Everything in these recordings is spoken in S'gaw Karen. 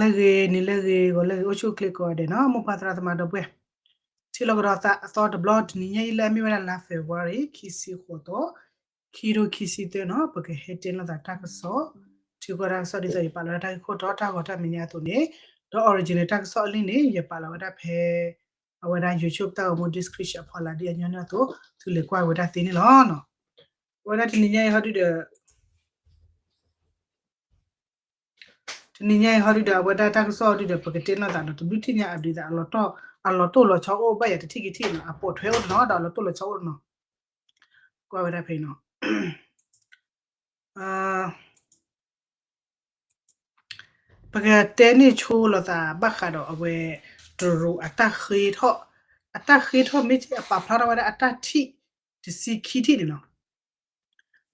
လၢဂ့ၤ နံၤလၢဂ့ၤ ဂီၤလၢဂ့ၤ အိၣ်ဆူၣ်အိၣ်ချ့ကိးဂၤဒဲးနီၤ မိၢ်ပၢ်သရၣ်သမါဒီပုၢ်ဝဲၢ်, ထံၣ်လိာ်ကဒီးသးအသီတဘျီ တနံၤညါအံၤလၢအမ့ၢ်ဝဲဒၣ်လါ February ခံဆံဃိးသီ, ခံထိခံဆံသၢနီၤ ပကဟဲတဲလိာ်သးတၢ်ကစီၣ်, ထံကီၢ်တၢ်ကစီၣ်ဒ်သိးယပာ်လီၤဝဲဒၣ်တၢ်ဂ့ၢ်ခိၣ်တီတၢ်ဂီၤတၢ်မဲာ်ညါအသိးန့ၣ်, ဒီး original တၢ်ကစီၣ်အလံာ်န့ၣ် ယပာ်လီၤဝဲဒၣ်ဖဲ အဝဲဒၣ် YouTube တၢ်ဂီၤမူ description အဖီလာ်ဒ်အညီနုၢ်အသိး သုလဲၤကွၢ်ဝဲဒၣ်သ့န့ၣ်လီၤ. အဝဲဒၣ်တနံၤညါအံၤဟီဒုဒီး တနံၤညါအံၤဟီဒုဒီး အဝဲဒၣ်တၢ်ကစီၣ်ဒုဒီး ပကတဲလိာ်သးဒီး တဘျုးထံၣ်ညါအဒုးသး အလီၤတိၢ်လီၤဆီအိၣ်ဘၣ်ယၤတထံၣ်ကထံၣ်နီၤ အပိာ်ထွဲအိၣ်တနီၤ ဒီးအလီၤတိၢ်လီၤဆီအိၣ်တနီၤ, ကွၢ်ဝဲဒၣ်ဖဲနီၤ ပကတဲန့ၢ်ဆိလိာ်သးဘၣ်ဃးဒီးအဝဲ တရူးအတၢ်ဃ့ထီၣ်, အတၢ်ဃ့ထီၣ်မ့ၢ်အပာ်ဖျါထီၣ်ဝဲဒၣ်အတၢ်ထံၣ် တဆံခံထံၣ်န့ၣ်နီၤ.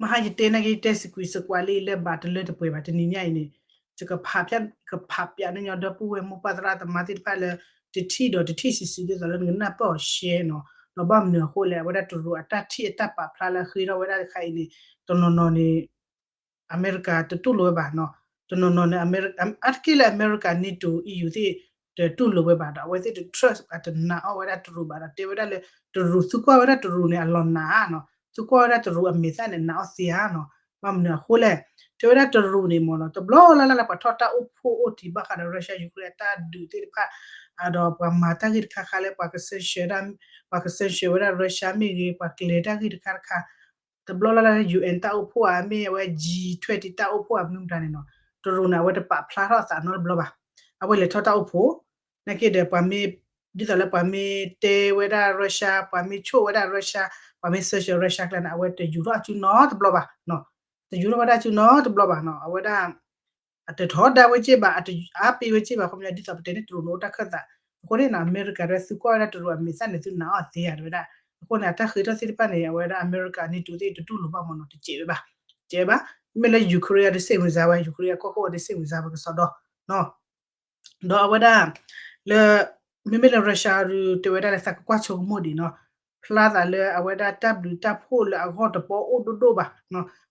မဟါယတဲနာ်က့ ယတဲစကွံးစကွးလံလၢဘၣ်တလၢတပှဲၤဘၣ် တနံၤညါအံၤန့ၣ် ယကဖး, ကဖးပၠးန့ၢ်ညီဒီပုၢ်ဝဲၢ်မိၢ်ပၢ်သရၣ်သမါသ့ၣ်တဖၣ်လၢ တထံၣ်ဒီးတထံၣ်စုာ်စုာ်ဒ်သိးလၢနကနၢ်ပၢၢ်အီၤရှဲနီၤ. ဒီးဘၣ်မနုၤအဃိလဲၣ် အဝဲဒၣ်တရူးအတၢ်ထံၣ်အတၢ်ပာ်ဖျါလၢအဃ့ထီၣ်ဝဲဒၣ်တခါအံၤန့ၣ် တနီၤနီၤန့ၣ် အမဲရကၤတတူၢ်လိာ်ဝဲဘၣ်နီၤ. တနီၤနီၤန့ၣ် အမဲရကၤ, အါတက့ၢ်လၢအမဲရကၤ NATO EU သ့ၣ် တတူၢ်လိာ်ဝဲဘၣ်ဒီး အဝဲသ့ၣ်တ trust အတနာ်အီၣ်ဝဲဒၣ်တရူးဘၣ်ဒီး တဲဝဲဒၣ်လၢ တရူး သုကွၢ်ဝဲဒၣ်တရူးန့ၣ် အလီၤနာ်နီၤ. သုကွၢ်ဝဲဒၣ်တရူးအမဲာ်သၣ်န့ၣ် နာ်အီၣ်သ့ဧါနီၤ. ဘၣ်မနုၤအဃိလဲၣ်, တဲဝဲဒၣ်တရူးန့ၣ်မ့ၢ်နီၤ တဘျီလၢ်လၢ်လၢပှၤထီၣ်တၢ်အိၣ်ဖှိၣ်အိၣ်တံၢ်ဘၣ်ဃးဒီး Russia Ukraine အတၢ်ဒုးသ့ၣ်တဖၣ် ဒီးပှၤမၤတၢ်ဂ့ၢ်တခါခါလၢပှၤက sanction ဝဲဒၣ် Russia မ့ၢ်ဂ့ၤ ပှၤကျဲၤတၢ်ဂ့ၢ်တခါတခါ တဘျီလၢ်လၢ်လၢ UN တၢ်အိၣ်ဖှိၣ်ဧါ မ့ၢ်အဝဲ G twenty တၢ်အိၣ်ဖှိၣ်ဧါ မနုၤမတၤန့ၣ်နီၤ တရူးန့ၣ် အဝဲတပာ်ဖျါထီၣ်အသးနီတဘျီဘၣ်. အဝဲလဲၤထီၣ်တၢ်အိၣ်ဖှိၣ် နာ်က့ဒီးပှၤမ့ၢ် ဒ်သိးလၢပှၤမ့ၢ်တဲဝဲဒၣ် Russia ပှၤမ့ၢ်ဆိၣ်ဝဲဒၣ် Russia ပှၤမ့ၢ် sanction Russia ကျါန့ၣ် အဝဲတယူၤထီၣ်အစုနီတဘျီဘၣ်. တယူၤထီၣ်ဝဲဒၣ်အစုနီတဘျီဘၣ်နီၤ အဝဲဒၣ် အတထီဒါဝဲက့ၢ်ဘၣ် အတအါပ့ၤဝဲက့ၢ်ဘၣ် ခီပညီဒ်သိးပတဲန့ၣ် တရူးန့ၣ်အိၣ်တၢ်ခၢၣ်သး, အဃိန့ၣ်နီၤ အမဲရကၤဒၣ်သုကွၢ်ဝဲဒၣ်တရူးအမဲာ်သၣ်န့ၣ် သုနာ်အီၣ်သ့ဧါ တဲဝဲဒၣ်. အဃိန့ၣ် အတၢ်ဃ့ထီၣ်သ့ၣ်တဖၣ်န့ၣ် အဝဲဒၣ်အမဲရကၤ NATO သ့ၣ်တတူၢ်လိာ်ဘၣ်မ့ၢ်နီၤ တစဲးဝဲဘၣ်, တစဲးဝဲဘၣ်. မ့မ့ၢ်လၢ Ukraine တစဲးဝင်စားဝဲ Ukraine အကီၢ်ခိၣ်တစဲးဝင်စားဝဲကစီဒီနီၤ ဒီးအဝဲဒၣ် လၢ မ့မ့ၢ်လၢ Russia ဒုး တဲဝဲဒၣ်လၢသးကကွၢ်ဆိကမိၣ်ဒံးနီၤ, ဖျါသးလၢအဝဲဒၣ်တၢ်ဘျုးတၢ်ဖှိၣ်လၢအဂီၢ်တဘီအိၣ်ဒိၣ်ဒိၣ်ဘၣ်,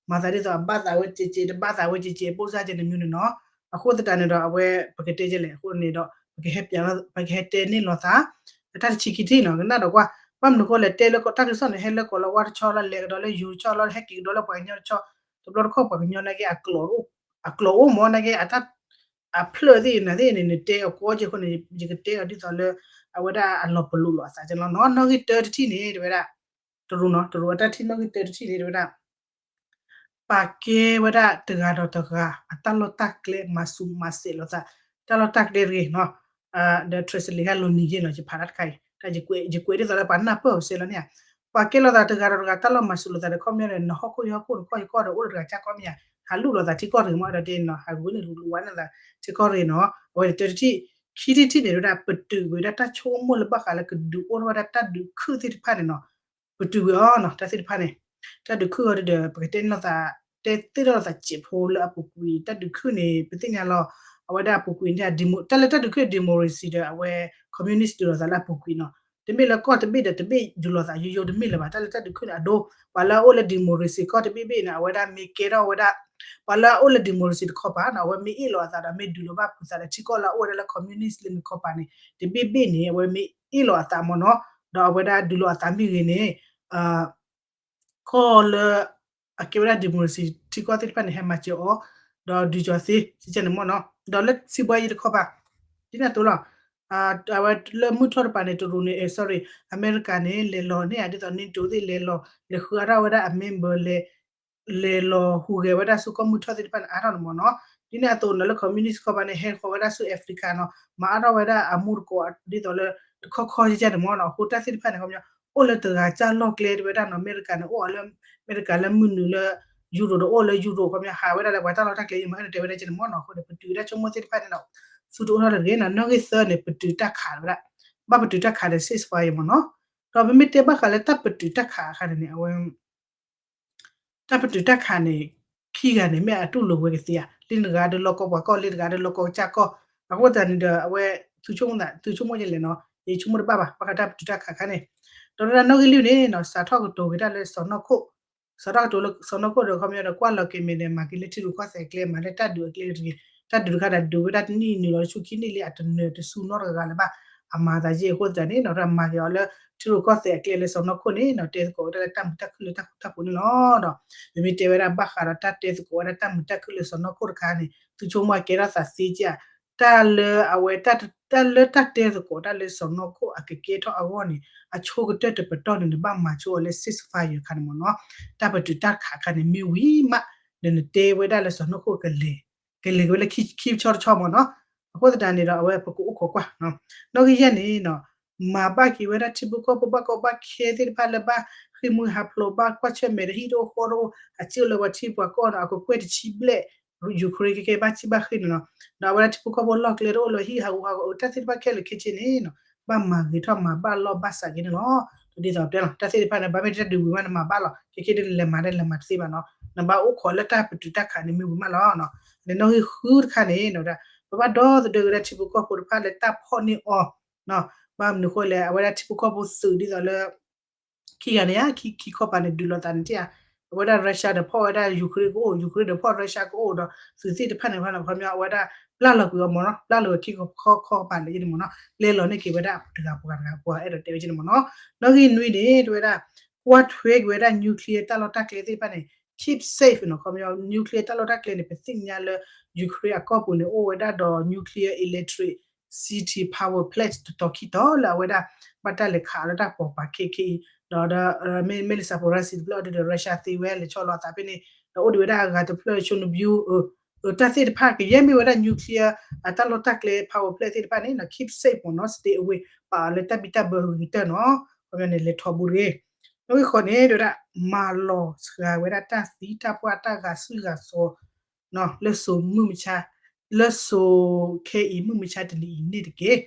မၤသးဒ်သိးအဘၣ်သးဝဲကဲးကဲး တဘၣ်သးဝဲကဲးကဲး ပိၢ်စၢ်ကဲးနမံၤန့ၣ်နီၤ. အဃိသတးန့ၣ်ဒီး အဝဲပကတဲကလဲၣ် အဃိန့ၣ်ဒီး ပကဟဲပၠး ပကဟဲတဲန့ၢ်လိာ်သး တၢ်တဆံခံထံၣ်နီၤ ကနၣ်ဒီးကွၢ်, ဘၣ်မနုၤအဃိလဲၣ် တဲလၢတၢ်ကစီၣ်န့ၣ် ဟဲလၢကီးလီၤဝါတဆီလီၤ လဲၤကဒီးလၢယိၤတဆီလီၤ ဟဲက့ၤကဒီးလၢပှၤကညီတဆီ, တဘျီတခီၣ်ပှၤကညီနာ်က့ အကျိာ်အိၣ်မ့ၢ်နာ်က့ အတၢ် အဖျၢၣ်သ့ၣ်နၤသ့ၣ်န့ၣ် နတဲအီၤကီက့ၢ်အဃိန့ၣ် ယကတဲအီၤဒ်သိးလၢ အဝဲဒၣ်အလီၤပလိာ်လိာ်အသးကလီၤနီၤ. နီၣ်ဂံၢ်တၢတထံၣ်န့ၣ် တဲဝဲဒၣ် တရူးနီၤ တရူးအတၢ်ထံၣ်နီၣ်ဂံၢ်တၢတထံၣ်န့ၣ် တဲဝဲဒၣ် ပာ်ကဲဝဲဒၣ်တဂၤဒီးတဂၤ အတၢ်လီၢ်တၢ်ကျဲ မၤဆူးမၤစဲးလိာ်သး တၢ်လီၢ်တၢ်ကျဲတဂ့ၤနီၤ, ဒီး translate ဟဲလီၤနံၤယ့ၢ်နီၤ ယဖးတၢ်တခါအံၤ တၢ်ယကွဲး ယကွဲးဒ်သိးလၢပှၤနၢ်ပၢၢ်အီၤစဲလီၤန့ၣ်ဧါ, ပာ်ကဲလိာ်သးတဂၤဒီးတဂၤ တၢ်လီၢ်မၤဆူးလိာ်သးဒီး ခီပညီန့ၣ် နဟီၣ်ခိၣ်ယဟီၣ်ခိၣ် နကီၢ်ယကီၢ်ဒီး အိၣ်လၢတဂၤကၢ်ကီၢ်မ့ၢ်ဧါ, ဟးလူၢ်လိာ်သးထံကီၢ်တဂ့ၤမ့ၢ် အဲၣ်ဒိးတဲန့ၣ်နီၤ ဟးဂုာ်န့ၣ်လူၤဝါန့ၣ်သး ထံကီၢ်တဂ့ၤနီၤ. အဝဲတၢတထံၣ် ခံထံၣ်ထံၣ်န့ၣ် တဲဝဲဒၣ် ပတုာ်ကွံာ်ဝဲဒၣ်တၢ်ဆိကမိၣ်လၢဘၣ်ဃးလၢ ကဒုးအိၣ်ထီၣ်ဝဲဒၣ်တၢ်ဒုးခုၣ်သ့ၣ်တဖၣ်န့ၣ်နီၤ, ပတုာ်ကွံာ်အီၤနီၤ တၢ်သ့ၣ်တဖၣ်န့ၣ်, တၢ်ဒုးခုၣ်အီၤဒီး ပကတဲန့ၢ်လိာ်သး တဲသ့ၣ်ထီၣ်လိာ်သးစဲးဖိလၢအပူၤကွံာ် တၢ်ဒုးခုၣ်န့ၣ် ပသ့ၣ်ညါလီၤ, အဝဲဒၣ်အပူၤကွံာ်န့ၣ် တၢ်လၢတၢ်ဒုးခုၣ် democracy ဒီးအဝဲ communist ဒုးလိာ်သးလၢအပူၤကွံာ်နီၤ, တမ့ၢ်လၢကီၢ်တဘ့ၣ်ဒီးတဘ့ၣ်ဒုးလိာ်သးယိယိတမ့ၢ်လၢၤဘၣ်, တၢ်လၢတၢ်ဒုးခုၣ်န့ၣ် အဒိ ပှၤလၢအအိၣ်လၢ democracy ကီၢ်တဘ့ၣ်ဘ့ၣ်န့ၣ် အဝဲဒၣ်မ့ၢ်ကဲထီၣ်ဝဲဒၣ် ပှၤလၢအအိၣ်လၢ democracy တခီပၤနီၤ အဝဲမ့ၢ်အ့ၣ်လိာ်အသးဒီး မ့ၢ်ဒုးလိာ်ဘၣ်ဖုးသးဒီး ထံကီၢ်လၢအအိၣ်ဝဲဒၣ်လၢ communist လၢမ့ၢ်ခီပၤန့ၣ် တဘ့ၣ်ဘ့ၣ်န့ၣ် အဝဲမ့ၢ်အ့ၣ်လိာ်အသးမ့ၢ်နီၤ, ဒီးအဝဲဒၣ်ဒုးလိာ်အသးမ့ၢ်ဂ့ၤန့ၣ် ကီၢ်လၢ အကဲဝဲဒၣ် democracy ထံကီၢ်သ့ၣ်တဖၣ်န့ၣ် ဟဲမၤစၢၤအီၤ ဒီးဒုးကၠီၤသ့ ကကဲန့ၣ်မ့ၢ်နီၤ, ဒီးလၢစံးဘှါယံၤတခီပၤ ဒ်န့ၣ်အသိးလီၤ. အဝဲလၢမုၢ်ထီၣ်တပၤန့ၣ် တရူးန့ၣ် sorry အမဲရကၤန့ၣ် လဲၤလီၤန့ၢ်ဧါ ဒ်သိး NATO သ့ၣ်လဲၤလီၤ လဲၤဃုအါထီၣ်ဝဲဒၣ်အ member လဲၤ လဲၤလီၤဟူးဂဲၤဝဲဒၣ်ဆူကီၢ်မုၢ်ထီၣ်သ့ၣ်တဖၣ်န့ၣ် အါထီၣ်န့ၣ်မ့ၢ်နီၤ. ဒ်န့ၣ်အသိးန့ၣ် လၢ communist ခီပၤန့ၣ် ဟဲဃီၤဝဲဒၣ်ဆူ Africa နီၤ, မၤအါထီၣ်ဝဲဒၣ်အမူတကိး ဒ်သိးလၢ တခီခီကကဲန့ၣ်မ့ၢ်နီၤ. အဃိတၢ်သ့ၣ်တဖၣ်န့ၣ် ခီပညီ အိၣ်လၢတဂၤကၢ်လီၢ်ကျဲတဝဲဒၣ်နီၤ. အမဲရကၤန့ၣ် အိၣ်အီၤလၢ အမဲရကၤလၢမုၢ်နုာ်လၢ ယူရိၤဒီးအိၣ်လၢယူရိၤ ခီပညီ ဟးဝဲဒၣ်လၢပှၤတၢ်လီၢ်တၢ်ကျဲအံၤ မ့ၢ်အဲၣ်ဒိးတဲဝဲဒၣ်ကဲန့ၣ်မ့ၢ်နီၤ. အဃိန့ၣ် ပတုာ်ဝဲဒၣ်ဆိကမိၣ်သ့ၣ်တဖၣ်န့ၣ်ဒီး ဆူတအိၣ်ထီၣ်တဂ့ၤနီၤ. နီၣ်ဂံၢ်သၢန့ၣ် ပတုာ်တၢ်ခးဝဲဒၣ်, ဘၣ်ပတုာ်တၢ်ခးဒီး ceasefire မ့ၢ်နီၤ. ဒီးပမ့ၢ်တဲဘၣ်ဃးလၢတၢ်ပတုာ်တၢ်ခးအခါန့ၣ် အဝဲ တၢ်ပတုာ်တၢ်ခးန့ၣ် ခံဂၤန့ၣ် မ့ၢ်အတူၢ်လိာ်ဝဲကသ့ဧါ, လၢတဂၤဒီးလီၢ်ကီၢ်ပှၤကီၢ် လၢတဂၤဒီးလီၢ်ကီၢ်ကစၢ်ကီၢ်. အဃိသတးန့ၣ်ဒီး အဝဲ သုဆိကမိၣ်သး သုဆိကမိၣ်ကလဲၣ်နီၤ, ယဆိကမိၣ်တဘၣ်ဘၣ် ဘၣ်ဃးတၢ်ပတုာ်တၢ်ခးအခါန့ၣ်. ဒီးတၢ်နီၣ်ဂံၢ်လွံၢ်န့ၣ်နီၤ စးထီၣ်ကတိၤက့ၤတၢ်လၢစီၢ်နီၤခိၣ်, စးထီၣ်ကတိၤလၢစီၢ်နီၤခိၣ်ဒီး ခီပညီဒီး ကွၢ်လီၤက့ၤမဲာ်ဒီး မၤက့ၤလၢထံရူၢ်ကီၢ်သဲးအကျဲ မၤလၢတၢ်ဒုးအကျဲတဂ့ၤ, တၢ်ဒုးတခါန့ၣ် ဒုးဝဲဒၣ်တနံၣ်နုာ်လီၤဆူခံနံၣ်လံ အတနၢၤတစူၤနီတဂၤဂၤလၢၤဘၣ်. အမၤသးယဲၢ်အဃိသတးန့ၣ်နီၤ တၢ်မၤက့ၤအီၤလၢ ထံရူၢ်ကီၢ်သဲးအကျဲလၢစီၢ်နီၤခိၣ်န့ၣ်နီၤ တဲသကိးဝဲဒၣ်လၢတၢ်မုာ်တၢ်ခုၣ်လၢတၢ်ဃူတၢ်ဖိးန့ၣ်လီၤ. ဒီး ပမ့ၢ်တဲဝဲဒၣ်ဘၣ်ဃးဒီးတၢ်တဲသကိးဝဲဒၣ်တၢ်မုာ်တၢ်ခုၣ်လၢစီၢ်နီၤခိၣ်တခါန့ၣ် သုဆိကမိၣ်ကဲထီၣ်သးသ့ကဧါ တၢ်လၢအဝဲ တၢ်လၢတၢ်တဲသကိးတၢ်လၢစီၢ်နီၤခိၣ်အကကဲထီၣ်အဂီၢ်န့ၣ် အဆိကတၢၢ်တပတီၢ်န့ၣ် နဘၣ်မၤဆိအီၤလၢ ceasefire ခါန့ၣ်မ့ၢ်နီၤ. တၢ်ပတုာ်တၢ်ခးခါန့ၣ်မ့ၢ်ဝံၤမး ဒီးနတဲဝဲဒၣ်လၢစီၢ်နီၤခိၣ်ကလဲၤ ကလဲၤက့ၤဝဲလၢခံဆီတဆီမ့ၢ်နီၤ. အဃိသတးန့ၣ်ဒီး အဝဲပကအိၣ်ခိးကွၢ် နီၣ်ဂံၢ်ယဲၢ်န့ၣ်နီၤ မၤဘၣ်က့ၤဝဲဒၣ်ထံဖိကီၢ်ဖိဘၣ်ကီဘၣ်ခဲသ့ၣ်တဖၣ်လၢဘၣ်ဃ့ၢ်မှံဟးဖျိး ဘၣ်ကွၢ်ဆၢၣ်မဲာ်ဒီးဟံၣ်တအိၣ်ဃီတအိၣ် အစံၣ်အိၣ်လၢပှၤထံပှၤကီၢ်နီၤ အကကွဲၢ်တဆံဘျဲၣ် Ukraine ကကဲဘၣ်စံၣ်ဘၣ်ဃ့ၢ်န့ၣ်နီၤ. ဒီးအဝဲဒၣ်ထံဖိကီၢ်ဖိလီၢ်ကျဲတအိၣ်လၢဟံၣ်ဟးဂူာ်ဟးဂီၤ တၢ်သ့ၣ်တဖၣ်ခဲလၢာ်ခဲဆ့န့ၣ်နီၤ ဘၣ်မၤဂ့ၤထီၣ်မၤဘၣ်လီၢ်ဘၣ်စးက့ၤန့ၣ်လီၤ. ဒ်သိးတဲလီၤ တၢ်သ့ၣ်တဖၣ်န့ၣ် ဘၣ်မ့ၢ်တၢ်ဒုးဝံၤမး နမၤဘၣ်လီၤ ခဲခဲဒ်လဲၤမၤတၢ်လဲၤမၤတသ့ဘၣ်နီၤ. နဘၣ်အိၣ်ခိးလၢတၢ်ပတုာ်တၢ်ခးန့ၣ်မ့ၢ်ဝံၤမးလီၤ. ဒီးနီၣ်ဂံၢ်ဃုတခါန့ၣ် ပဘၣ်ဒီသဒၢက့ၤဝဲဒၣ်ထံဖိကီၢ်ဖိတဖၣ်လၢတၢ်ဖီၣ်န့ၢ်အီၤ ဘၣ်မနုၤဃိလဲၣ် အဝဲဒၣ်ထံဖိကီၢ်ဖိသုးဒ်သိးလၢ ခံဂၤန့ၣ်ဧါ ခံ ခံခီပၤန့ၣ် ဒုးလိာ်သးန့ၣ်ဧါ. အဝဲဒၣ် Russia ဒီးဖီၣ်ဝဲဒၣ် Ukraine ကအိၣ် Ukraine ဒီးဖီၣ် Russia ကအိၣ်ဒီး သုးသ့ၣ်တဖၣ်န့ၣ် ခီပညီအဝဲဒၣ် ပျၢ်လီၤကွံာ်အီၤမ့ၢ်နီၤ ပျၢ်လီၤဝဲခံခီပၤလၢယဲန့ၣ်မ့ၢ်နီၤ လဲၤလီၤန့ၢ်က့ၤဝဲဒၣ်တဂၤပှၤဂၤတဂၤပှၤ အဲၣ်ဒိးတဲဝဲယဲန့ၣ်မ့ၢ်နီၤ. နီၣ်ဂံၢ်နွံန့ၣ် တဲဝဲဒၣ် ကွၢ်ထွဲက့ၤဝဲဒၣ် nuclear တၢ်လီၢ်တၢ်ကျဲသ့ၣ်တဖၣ်န့ၣ် keep safe နီၤ ခီပညီ nuclear တၢ်လီၢ်တၢ်ကျဲန့ၣ် ပသ့ၣ်ညါလၢ Ukraine အကီၢ်ပူၤန့ၣ် အိၣ်ဝဲဒၣ်ဒီး nuclear electricity power plant တတီၤခံတီၤလၢအဝဲဒၣ် ဘၣ်တၢ်လဲၤခးလၢတၢ်ပိာ်ပာ်ခဲခဲအံၤ ဒီး မ့မ့ၢ်လၢ Zaporizhzhia တဖျၢၣ်အီၤဒီး Russia သ့ဝဲလဲၤဆီလီၤအသးဖဲန့ၣ် ဒီးအိၣ်ဒံးဝဲဒၣ်အဂၤတဖျၢၣ် Chernobyl တၢ်သ့ၣ်တဖၣ်ကယဲၢ်မ့ၢ်ဝဲဒၣ် nuclear အတၢ်လီၢ်တၢ်ကျဲ power plant သ့ၣ်တဖၣ်န့ၣ် keep safe မ့ၢ်နီၤ stay away ပာ်အီၤလၢတၢ်ဘံၣ်တၢ်ဘၢဂ့ၤကတၢၢ်နီၤ ခီပညီန့ၣ် လဲၤထီဘိတဂ့ၤ. နီၣ်ဂံၢ်ဃိးန့ၣ် တဲဝဲဒၣ် မၤလီၤစှၤဝဲဒၣ်တၢ်သံတၢ်ပှၢ်တၢ်ဂၤစုၣ်ဂၤစီၤ လၢစိၤမုၢ်မဆါ လၢစိၤခဲအံၤမုၢ်မဆါတနံၤအံၤန့ၣ်တက့ၢ်.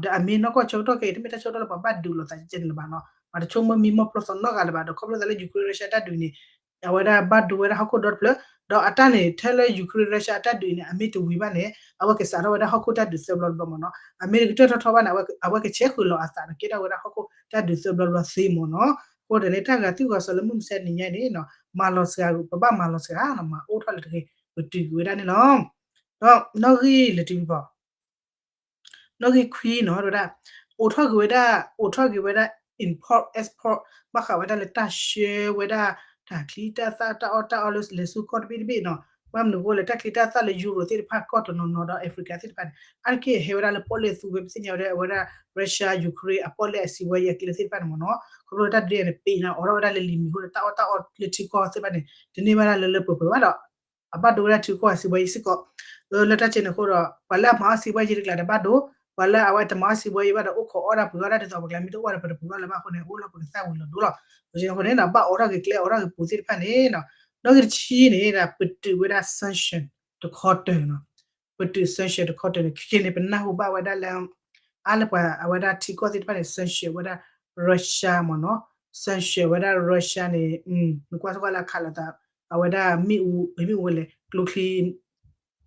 ဒီးအမ့ၢ်နီၢ်ကီၢ်ဆၢကတီၢ်ခဲအံၤ တမ့ၢ်တၢ်ဆၢကတီၢ်လၢပှၤဘၣ်ဒုးလိာ်သးကဲန့ၣ်လၢၤဘၣ်နီၤ ပှၤတဆိကမိၣ်မံမီၢ်ဖျိသီနီတဂၤလၢၤဘၣ် ဒီးခီဖျိသးလၢ Ukraine Russia တၢ်ဒုးန့ၣ် အဝဲဒၣ်ဘၣ်ဒိဝဲဒၣ်ဟီၣ်ခိၣ်ဒီတဖျၢၣ် ဒီးအတၢ်န့ၣ် ထဲလၢ Ukraine Russia အတၢ်ဒုးန့ၣ် အမ့ၢ်တဝံၤဘၣ်န့ၣ် အဝဲကစးထီၣ်ဝဲဒၣ်ဟီၣ်ခိၣ်တၢ်ဒုးသၢဘျီတဘျီမ့ၢ်နီၤ အမ့ၢ်တကတၢၢ်ထီၣ်ထီၣ်ဘၣ်န့ၣ် အဝဲကဆဲးဃုာ်လီၤအသးဒီးကဲထီၣ်ဝဲဒၣ်ဟီၣ်ခိၣ်တၢ်ဒုးသၢဘျီတဘျီသ့မ့ၢ်နီၤ အဃိန့ၣ် တၢ်ဂၤသူၣ်ဂၤစီၤလၢမုၢ်မဆါတနံၤညါန့ၣ် မၤလီၤစှၤ ပဘၣ်မၤလီၤစှၤနီၤ မၤအိၣ်ထီၣ်လၢတဂ့ၤ ပတုာ်ကွံာ်ဝဲဒၣ်န့ၣ်လီၤ. ဒီးနီၣ်ဂံၢ်လၢတမံၤဘၣ် နီၣ်ဂံၢ်ခွံနီၤ တဲဝဲဒၣ် အိးထီၣ်က့ၤဝဲဒၣ် အိးထီၣ်က့ၤဝဲဒၣ် import export ဘၣ်ဃးဝဲဒၣ်လၢတၢ်ဆှၢဝဲဒၣ် တၢ်ချံတၢ်သၣ်တၢ်အီၣ်တၢ်အီလၢလဲၤဆူကီၢ်တဘ့ၣ်တဘ့ၣ်နီၤ ဘၣ်မနုၤအဃိလဲၣ် တၢ်ချံတၢ်သၣ်လၢ Europe သ့ၣ်တဖၣ်ကီၢ်တနီၤနီၤဒီး Africa သ့ၣ်တဖၣ်န့ၣ် အါတက့ၢ်ဟဲဝဲဒၣ်လၢပီၣ်လဲၣ်သူဝဲ ပသ့ၣ်ညါဝဲဒၣ်အဝဲဒၣ် Russia Ukraine အပီၣ်လဲၣ်အစံးဝဲအံၤအကျဲသ့ၣ်တဖၣ်န့ၣ်မ့ၢ်နီၤ ခီဖျိလၢတၢ်ဒ်န့ၣ် ပ့ၤနၤအိးထီၣ်ဝဲဒၣ်လၢလံာ်မံၤအဃိန့ၣ် တၢ်အီၣ်တၢ်အီလၢထံကီၢ်သ့ၣ်တဖၣ်န့ၣ် တန့ၢ်ဘၣ်ဒၣ်လၢလၢပှဲၤပှဲၤဘၣ်ဒီး အဘၣ်ဒိဝဲဒၣ်ထံကီၢ်အစံးဝဲအံၤစ့ၢ်ကီး လၢတၢ်ကဲန့ၣ်အဃိဒီး ပှၤလၢအမၤအီၣ်စံးဝဲအံၤတကျါဒီးဘၣ်ဒိ ပှၤလၢအဝဲတမၤအီၣ်စံးဝဲအံၤဘၣ်ဒီး အိၣ်ခိးအီၣ်ဒၣ်ပှ့ၤအီၣ်ဒၣ်ဒ်သိးပှၤကျါမ့ၢ်တအိၣ်ဒီးပတပှ့ၤအီၣ်လၢၤဘၣ်အဃိန့ၣ် အိၣ်လၢပကသၣ်ဝံၤလီၤဒိလီၤ. အဃိန့ၣ်ဒီး ဘၣ်အိးထီၣ်က့ၤကျဲ အိးထီၣ်က့ၤပူၤသ့ၣ်တဖၣ်န့ၣ် နီၣ်ဂံၢ်တဆံန့ၣ် ပတုာ်ဝဲဒၣ် sanction တခီတၢၢ်နီၤ ပတုာ် sanction တခီတၢၢ်န့ၣ် ခဲကနံၣ်န့ၣ် ပနၢ်ဟူဘၣ်ဝဲဒၣ်လၢ အါလၢပှၤအဝဲဒၣ်ထံကီၢ်သ့ၣ်တဖၣ်န့ၣ် sanction ဝဲဒၣ် Russia မ့ၢ်နီၤ sanction ဝဲဒၣ် Russia န့ၣ် နကွၢ်စ့ၢ်ကီးလၢအခးလိာ်သး အဝဲဒၣ်မ့ၣ်အူ မ့ၣ်အူဝဲလဲၣ်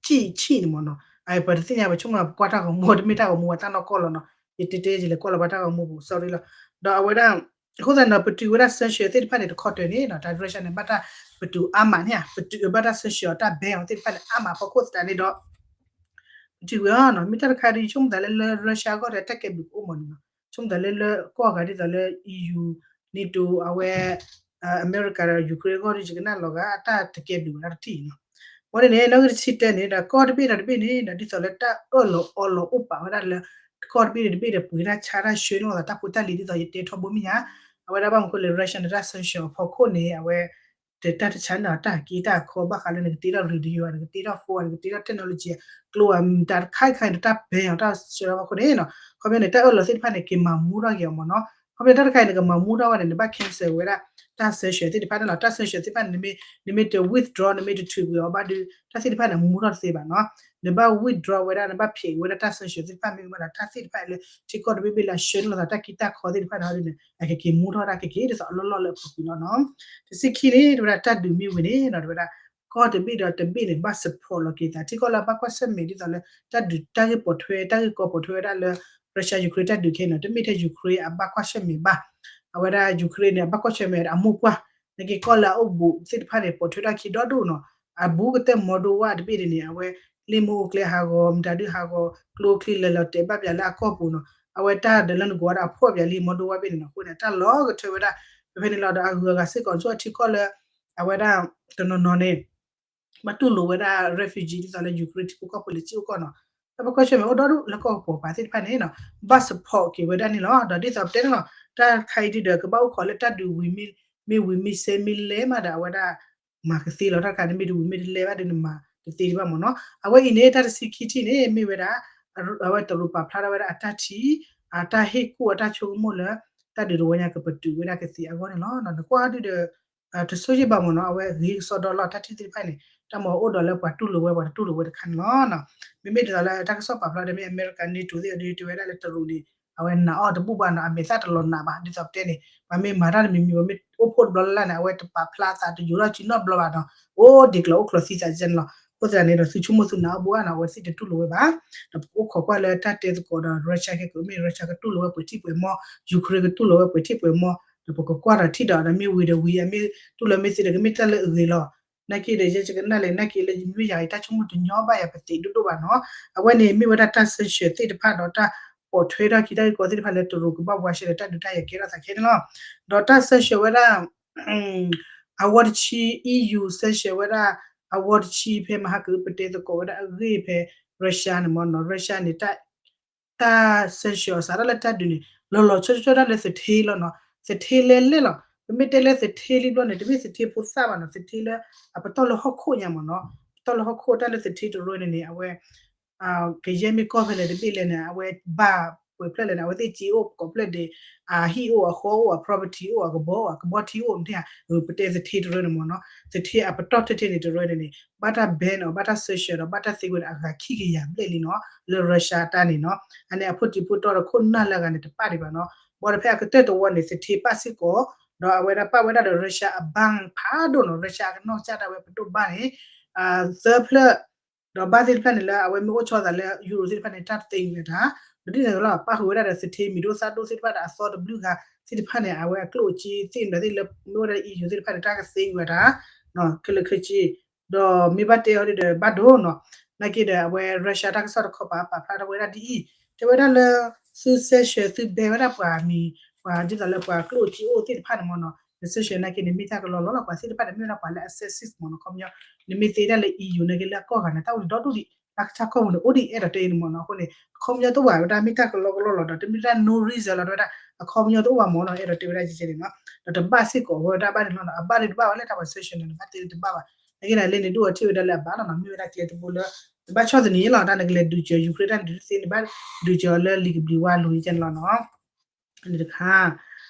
ကျိချံ ဆံၣ်ဆံၣ်န့ၣ်မ့ၢ်နီၤ အပှၤတသ့ၣ်ညါ ပဆိကမိၣ်ပကွၢ်တၢ်ဂီၤမူ တမ့ၢ်တၢ်ဂီၤမူပှၤတၢ်နီၢ်ကီၢ်လီၤနီၤ ယတဲတဲယလဲၤကွၢ်လီၤပှၤတၢ်ဂီၤမူပူၤ sorry လီၤ ဒီးအဝဲဒၣ် အဃိသတးန့ၣ်ဒီး ပတုာ်ဝဲဒၣ် sanction သ့ၣ်တဖၣ်န့ၣ် တခီတၢၢ်န့ၣ်နီၤ တၢ် Russia န့ၣ် ဘၣ်တၢ်ပတုာ်အါမးန့ၣ်ဧါ ပတုာ်ဘၣ်တၢ် sanction အီၤတၢ် ban အီၤသ့ၣ်တဖၣ်န့ၣ် အါမးဖီခိၣ်သတးန့ၣ်ဒီး ပတုာ်ဝဲအီၤနီၤ မ့ၢ်တၢ်တခါဒီး ယဆိကမိၣ်သးလၢလၢ Russia အဂီၢ်ဒီး တၢ်ကဲဘျုးကအိၣ်မးန့ၣ်နီၤ ဆိကမိၣ်သးလၢလၢကီၢ်အဂၤဒ်သိးလၢ EU NATO အဝဲ အမဲရကၤဒီး Ukraine အဂီၢ်ဒီး ယကနၣ်လီၤဂာ် အတၢ်တကဲဘျုးဝဲဒၣ်တထံၣ်အံၤနီၤ အဃိန့ၣ်န့ၣ် နီၣ်ဂံၢ်တဆံတၢန့ၣ်ဒီး ကီၢ်တဘ့ၣ်ဒီးတဘ့ၣ်န့ၣ်ဒီး ဒ်သိးလၢတၢ်အၢၣ်လီၤအီလီၤအိၣ်ပာ်ဝဲဒၣ်လၢ ကီၢ်တဘ့ၣ်ဒီးတဘ့ၣ်ဒီး ပှ့ၤတၢ်ဆါတၢ်ဆှၢန့ၢ်လိာ်သးတၢ်ဖိတၢ်လံၤ ဒ်သိးယတဲထီဘိမ့ၢ်ညါ အဝဲဒၣ်ဘၣ်မနုၤအဃိလဲၣ် Russia န့ၣ် တၢ် sanction အဖီခိၣ်န့ၣ် အဝဲ တၢ်တဆါန့ၢ်အီၤတၢ်က့တၢ်ခီ ဘၣ်ဃးလၢနကတ့ထီၣ် radio နကတ့ထီၣ် phone နကတ့ထီၣ် technology ကျိ တၢ်တခါခါန့ၣ် တၢ် ban အီၤတၢ်ဆှၢအဖီခိၣ်န့ၣ်နီၤ ခီပညီန့ၣ် တၢ်အၢၣ်လီၤသ့ၣ်တဖၣ်န့ၣ် က့ၤမၤမူထီၣ်က့ၤအီၤမ့ၢ်နီၤ ခီပညီတၢ်တခါအံၤ နကမၤမူထီၣ်ဝဲန့ၣ် နဘၣ် cancel ဝဲဒၣ် တၢ် sanction သ့ၣ်တဖၣ်န့ၣ်လီၤ တၢ် sanction သ့ၣ်တဖၣ်န့ၣ် နမ့ၢ် နမ့ၢ်တ withdraw နမ့ၢ်တထုးကွံာ်အီၤဘၣ်ဒီး တၢ်သ့ၣ်တဖၣ်န့ၣ် မူထီၣ်တသ့ဘၣ်နီၤ နဘၣ် withdraw ဝဲဒၣ် နဘၣ်ဖျဲးဝဲဒၣ်တၢ် sanction သ့ၣ်တဖၣ်မ့ၢ်ဝဲဒၣ် တၢ်သ့ၣ်တဖၣ်လၢ ထံကီၢ်တဘ့ၣ်ဘ့ၣ်လၢအဆှၢန့ၢ်လိာ်သးတၢ်က့တၢ်ခီသ့ၣ်တဖၣ်န့ၣ် အကက့ၤမူထီၣ်တၢ်ကက့ၤဒ်သိးအလီၢ်လီၢ်လၢအပူၤကွံာ်လီၤနီၤ တဆံခံန့ၣ် တဲဝဲဒၣ်တၢ်ဒုးမ့ၢ်ဝံၤန့ၣ်နီၤ တဲဝဲဒၣ် ကီၢ်တဘ့ၣ်ဒီးတဘ့ၣ်န့ၣ် ဘၣ် support လီၤက့ၤသး ထံကီၢ်လၢအဘၣ်ကွၢ်ဆၢၣ်မဲာ်ဒ်သိးလၢ တၢ်ဒုးတၢ်ဂ့ၢ်ပိာ်ထွဲ တၢ်ဂ့ၢ်ကီပိာ်ထွဲဝဲဒၣ်လၢ Russia Ukraine တၢ်ဒုးခဲအံၤနီၤ တမ့ၢ်ထဲ Ukraine အဘၣ်ကွၢ်ဆၢၣ်မဲာ်ဘၣ် အဝဲဒၣ် Ukraine န့ၣ် အဘၣ်ကွၢ်ဆၢၣ်မဲာ်အမိၢ်ပှၢ် နက့ၤကီၢ်လၢအအိၣ်ဘူးသ့ၣ်တဖၣ်န့ၣ် ပိာ်ထွဲထီၣ်ခံဒီဒူၣ်နီၤ အဘူးကတၢၢ် Moldova တဘ့ၣ်န့ၣ်န့ၣ် အဝဲ လ့ၣ်မိၢ်အိၣ်ကျဲဟးဂီၤ မတၤဒုးဟးဂီၤ ကျိချံလဲၤလီၤတဲာ်ဘၣ်ပၠးလၢအကီၢ်ပူၤနီၤ အဝဲတၢ်ဒီးလၢနကွၢ်ဝဲဒၣ်အဖှီၣ်ပၠးလံ မီဒိဝါဘ့ၣ်န့ၣ်နီၤ အဃိန့ၣ် တၢ်လီၤကထၢဝဲဒၣ် ဖဲဖဲန့ၣ်လီၤ ဒီးအဂုၤအဂၤစ့ၢ်ကီး ဆိအထံကီၢ်လၢ အဝဲဒၣ် တနီၤနီၤန့ၣ် ဘၣ်တူၢ်လိာ်ဝဲဒၣ် refugee ဒ်သိးလၢ Ukraine ထံဖိကီၢ်ဖိလဲၤစံၣ်အိၣ်ကီၢ်နီၤ တၢ်ပကီၢ်ဆၢၣ်မဲာ်အိၣ်ဒီဒူၣ်လၢကီၢ်ကပီၤပၤသ့ၣ်တဖၣ်န့ၣ်နီၤ ဘၣ် support က့ၤဝဲဒၣ်န့ၣ်လီၤ ဒီးဒ်သိးပတဲန့ၣ်လီၤ တၢ်ခါအံၤဒုဒီး ကဘၣ်အိၣ်ခိးလၢတၢ်ဒုးဝံၤ မ့ၢ်ဝံၤမ့ၢ်စဲမ့ၢ်လဲၤမးဒီး အဝဲဒၣ် မၤကသ့လီၤ တၢ်တခါန့ၣ် မ့ၢ်တဝံၤမ့ၢ်တလဲၤဘၣ်ဒီး နမၤတသ့ဒံးဘၣ်မ့ၢ်နီၤ အဝဲအံၤန့ၣ် တၢ်တဆံခံထံၣ်န့ၣ် မ့ၢ်ဝဲဒၣ် အဝဲတရူးပာ်ဖျါထီၣ်ဝဲဒၣ်အတၢ်ထံၣ် အတၢ်ဟ့ၣ်ကူၣ်အတၢ်ဆိကမိၣ်လၢ တၢ်ဒုးတဝီညါကပတုာ်ဝဲဒၣ်ကသ့အဂီၢ်န့ၣ်လီၤ နကွၢ်ဒုဒီး တဆိၣ်ယံာ်ဘၣ်မ့ၢ်နီၤ အဝဲဂ့ၤကစီဒီလီၤ တၢ်ထံၣ်သ့ၣ်တဖၣ်န့ၣ် တၢ်မၤအိၣ်ဒီးလၢပှၤတူၢ်လိာ်ဝဲ ပှၤတတူၢ်လိာ်ဝဲတခါန့ၣ်လီၤ မ့မ့ၢ်ဒ်သိးလၢတၢ်ကစီၣ်ပာ်ဖျါဒီး မ့ၢ်အမဲရကၤ NATO သ့ၣ်အဒုတဲဝဲဒၣ်လၢတရူးန့ၣ် အဝဲနာ်အီၤတဘူၣ်ဘၣ်နီၤ အမဲာ်သၣ်တလီၤနာ်ဘၣ် ဒ်သိးပတဲန့ၣ် ပှၤမ့ၢ်မၤတၢ်တမံၤမံၤ ပှၤမ့ၢ်အိၣ်ဖှိၣ်တဘျီလၢ်လၢ်န့ၣ် အဝဲတပာ်ဖျါအသးတယိၤထီၣ်စုနီတဘျီဘၣ်နီၤ အိၣ်ဒံးကျိၤအိၣ်ကျိၤသံသးန့ၣ်လီၤ အဃိသတးန့ၣ်ဒီး သုဆိကမိၣ်သုနာ်အီၤဘၣ်နီၤ အဝဲသ့ၣ်တတူၢ်လိာ်ဝဲဘၣ် ဒီးပကအိၣ်ခိးကွၢ်လၢတၢ်တဲသကိးဒီး Russia ခဲကိးမ့ၢ် Russia ကတူၢ်လိာ်ဝဲပှဲၤထံၣ်ပှဲၤမီၢ် Ukraine ကတူၢ်လိာ်ဝဲပှဲၤထံၣ်ပှဲၤမီၢ် ဒီးပကကွၢ်ဒီးထံၣ်ဒီး ဒီးမ့ၢ်ဝံၤဒီးဝံၤ အမ့ၢ်တူၢ်လိာ်မ့ၢ်သ့ဒီး ကမ့ၢ်တၢ်လၢအဂ့ၤလီၤ နာ်က့ဒီး ယဲယကနၣ်လဲၣ် နာ်က့လၢယမ့ၢ်ယၤအံၤ တၢ်ဆိကမိၣ်တညီဘၣ်ယၤပသ့းဒိၣ်ဒိၣ်ဘၣ်နီၤ အဝဲန့ၣ် မ့ၢ်ဝဲဒၣ်တၢ် sanction သ့ၣ်တဖၣ်ဒီးတၢ်ပိာ်ထွဲထီၣ်ခံ တၢ်ဂ့ၢ်ကီသ့ၣ်တဖၣ်လၢတရူးကဘၣ်ဝါရှဲဒီးတၢ်ဒုးတၢ်ယၤကဲထီၣ်သးခဲန့ၣ်လီၤ ဒီးတၢ် sanction ဝဲဒၣ် အဝီတဆံ EU sanction ဝဲဒၣ် အဝီတဆံ ဖဲမဟါကပတဲသကိးဝဲဒၣ်အဂ့ၢ်ဖဲ Russia န့ၣ်မ့ၢ်နီၤ Russia န့ၣ် တၢ် sanction အစးထီၣ်လၢတၢ်ဒုးန့ၣ် လီၤလီၤဆီဆီဒၣ်လၢသထ့လီၤနီၤ သထ့လဲလဲၣ်လီၤ ပမ့ၢ်တဲလၢသထ့လံဘျီန့ၣ် တမ့ၢ်သထ့ဖိသၣ်ဘၣ်နီၤ သထ့လၢ အပတီၢ်လၢဟီၣ်ခိၣ်ညါမ့ၢ်နီၤ ပတီၢ်လၢဟီၣ်ခိၣ်တၢ်လၢသထ့တရၢန့ၣ်န့ၣ် အဝဲ ကယဲၢ်မ့ၢ်ကီၢ်ဖဲလဲၣ်တဘ့ၣ်လဲၣ်န့ၣ် အဝဲဘၣ်ပှဲၤဖျၢၣ်လဲၣ်န့ၣ် အဝဲသ့ၣ်စ့အိၣ်ကိးဖျၢၣ်ဒဲး အဟံၣ်အိၣ်အဃီအိၣ်အ property အိၣ်အကဘီအိၣ်အကဘီထံအိၣ်မ့ၢ်ဧါ ပတဲသထ့တရၢန့ၣ်မ့ၢ်နီၤ သထ့အပတီၢ်ထဲထဲန့ၣ်တရၢန့ၣ်န့ၣ် ဘၣ်တၢ် ban အီၤ ဘၣ်တၢ် sanction ဒီး ဘၣ်တၢ်သ့ဝဲဒၣ်အဂၤခံကယၤဘျဲၣ်လံနီၤ လၢ Russia တၢ်န့ၣ်နီၤ အန့ၣ်အဖိတံၤဖိတီဒီးခိၣ်နၢ်လၢအဂၤန့ၣ်တပၣ်ဒံးဘၣ်နီၤ ဘၣ်ဒီးဖဲအကတၢၢ်တဝီန့ၣ် သထ့ပၣ်စ့ၢ်ကီး ဒီးအဝဲဒၣ်ပၣ်ဝဲဒၣ်ဒီး Russia အ bank ဖးဒိၣ်နီၤ Russia အကနီၢ်ကစၢ်ဒၣ်ဝဲပဒိၣ်ဘၣ်န့ၣ် သၢဖျၢၣ် ဒီးဘၣ်သ့ၣ်တဖၣ်န့ၣ်လၢအဝဲမ့ၢ်အိၣ်ဆီသးလၢ Euro သ့ၣ်တဖၣ်န့ၣ် တၢ်တသ့ဝဲတၢ် ဒီးဒ်န့ၣ်လီၤ ပၣ်ဃုာ်ဝဲဒၣ်ဒီးသထ့မံၤဒိၣ်သၣ်ဒိၣ်သ့ၣ်တဖၣ်ဒီးအသီတဘျုးဂၤသ့ၣ်တဖၣ်န့ၣ် အဝဲအကျိၣ်အစ့သ့ၣ်မတၤသ့ၣ်လၢမ့ၢ်ဝဲဒၣ် EU သ့ၣ်တဖၣ်န့ၣ် တၢ်ကသ့ဝဲတၢ် ခဲလၢာ်ခဲဆ့ ဒီးမ့ၢ်ဘၣ်တဲအီၤဒ်ဒီးဘၣ်ဒိနီၤ နာ်က့ဒီးအဝဲ Russia တၢ်ကစီၣ်တခီပၤ ပာ်ဖျါထီၣ်ဝဲဒၣ်ဒ်အံၤ တဲဝဲဒၣ်လၢ သု sanction သု ban ဝဲဒၣ်ပှၤမံၤ ပှၤဒ်သိးလၢပှၤကျိၣ်စ့အိၣ်သ့ၣ်တဖၣ်န့ၣ်မ့ၢ်နီၤ န sanction နာ်က့န့ၣ် မ့ၢ်တၢ်ကလီကလီလီၤ ပှၤသ့ၣ်တဖၣ်န့ၣ် မ့ၢ်ဝဲဒၣ်ပှၤလၢအ sexist မ့ၢ်နီၤ ခီပညီ နမ့ၢ်သ့ဒၣ်လၢ EU နာ်က့လၢအကီၢ်ဂၤန့ၣ် တၢ်အိၣ်ဒံးဒီဒူၣ်ဒံး တၢ်ကစၢ်ကီၢ်ပူၤန့ၣ် အိၣ်ဒံးအဲၣ်ဒိးတဲအံၤန့ၣ်မ့ၢ်နီၤ အဃိန့ၣ် အခီပညီတအိၣ်ဘၣ်ဝဲဒၣ် မ့ၢ်တၢ်ကလီကလီလီၤဒီး တမ့ၢ်တၢ် no reason လီၤ တဲဝဲဒၣ် အခီပညီတအိၣ်ဘၣ်မ့ၢ်နီၤ အဲၣ်ဒိးတဲဝဲဒၣ်ကဲကဲန့ၣ်နီၤ ဒီးတဘၣ်စ့ၢ်ကီးဝဲဒၣ်ဘၣ်န့ၣ်လီၤနီၤ အဘၣ်န့ၣ်တဘၣ်ဝဲလၢတၢ်ပှၤ sanction န့ၣ် နဘၣ်တဲလၢတဘၣ်ဘၣ် နာ်က့န့ၣ် လၢန့ၣ်ဒိၣ်အထံၣ်ဝဲဒၣ်လၢအဘၣ်လီၤနီၤ မ့ၢ်ဝဲဒၣ်ကျဲတဘိလၢ တဘၣ်ဆီၣ်သနံးလီၤ တၢ်နကလဲၤဒုးစၢၤ Ukraine တၢ်ဒုးသ့န့ၣ် ဘၣ်ဒုးစၢၤအီၤလၢလံာ်ကဘျံးဝါလူၤန့ၣ်လီၤနီၤ န့ၣ်တခါ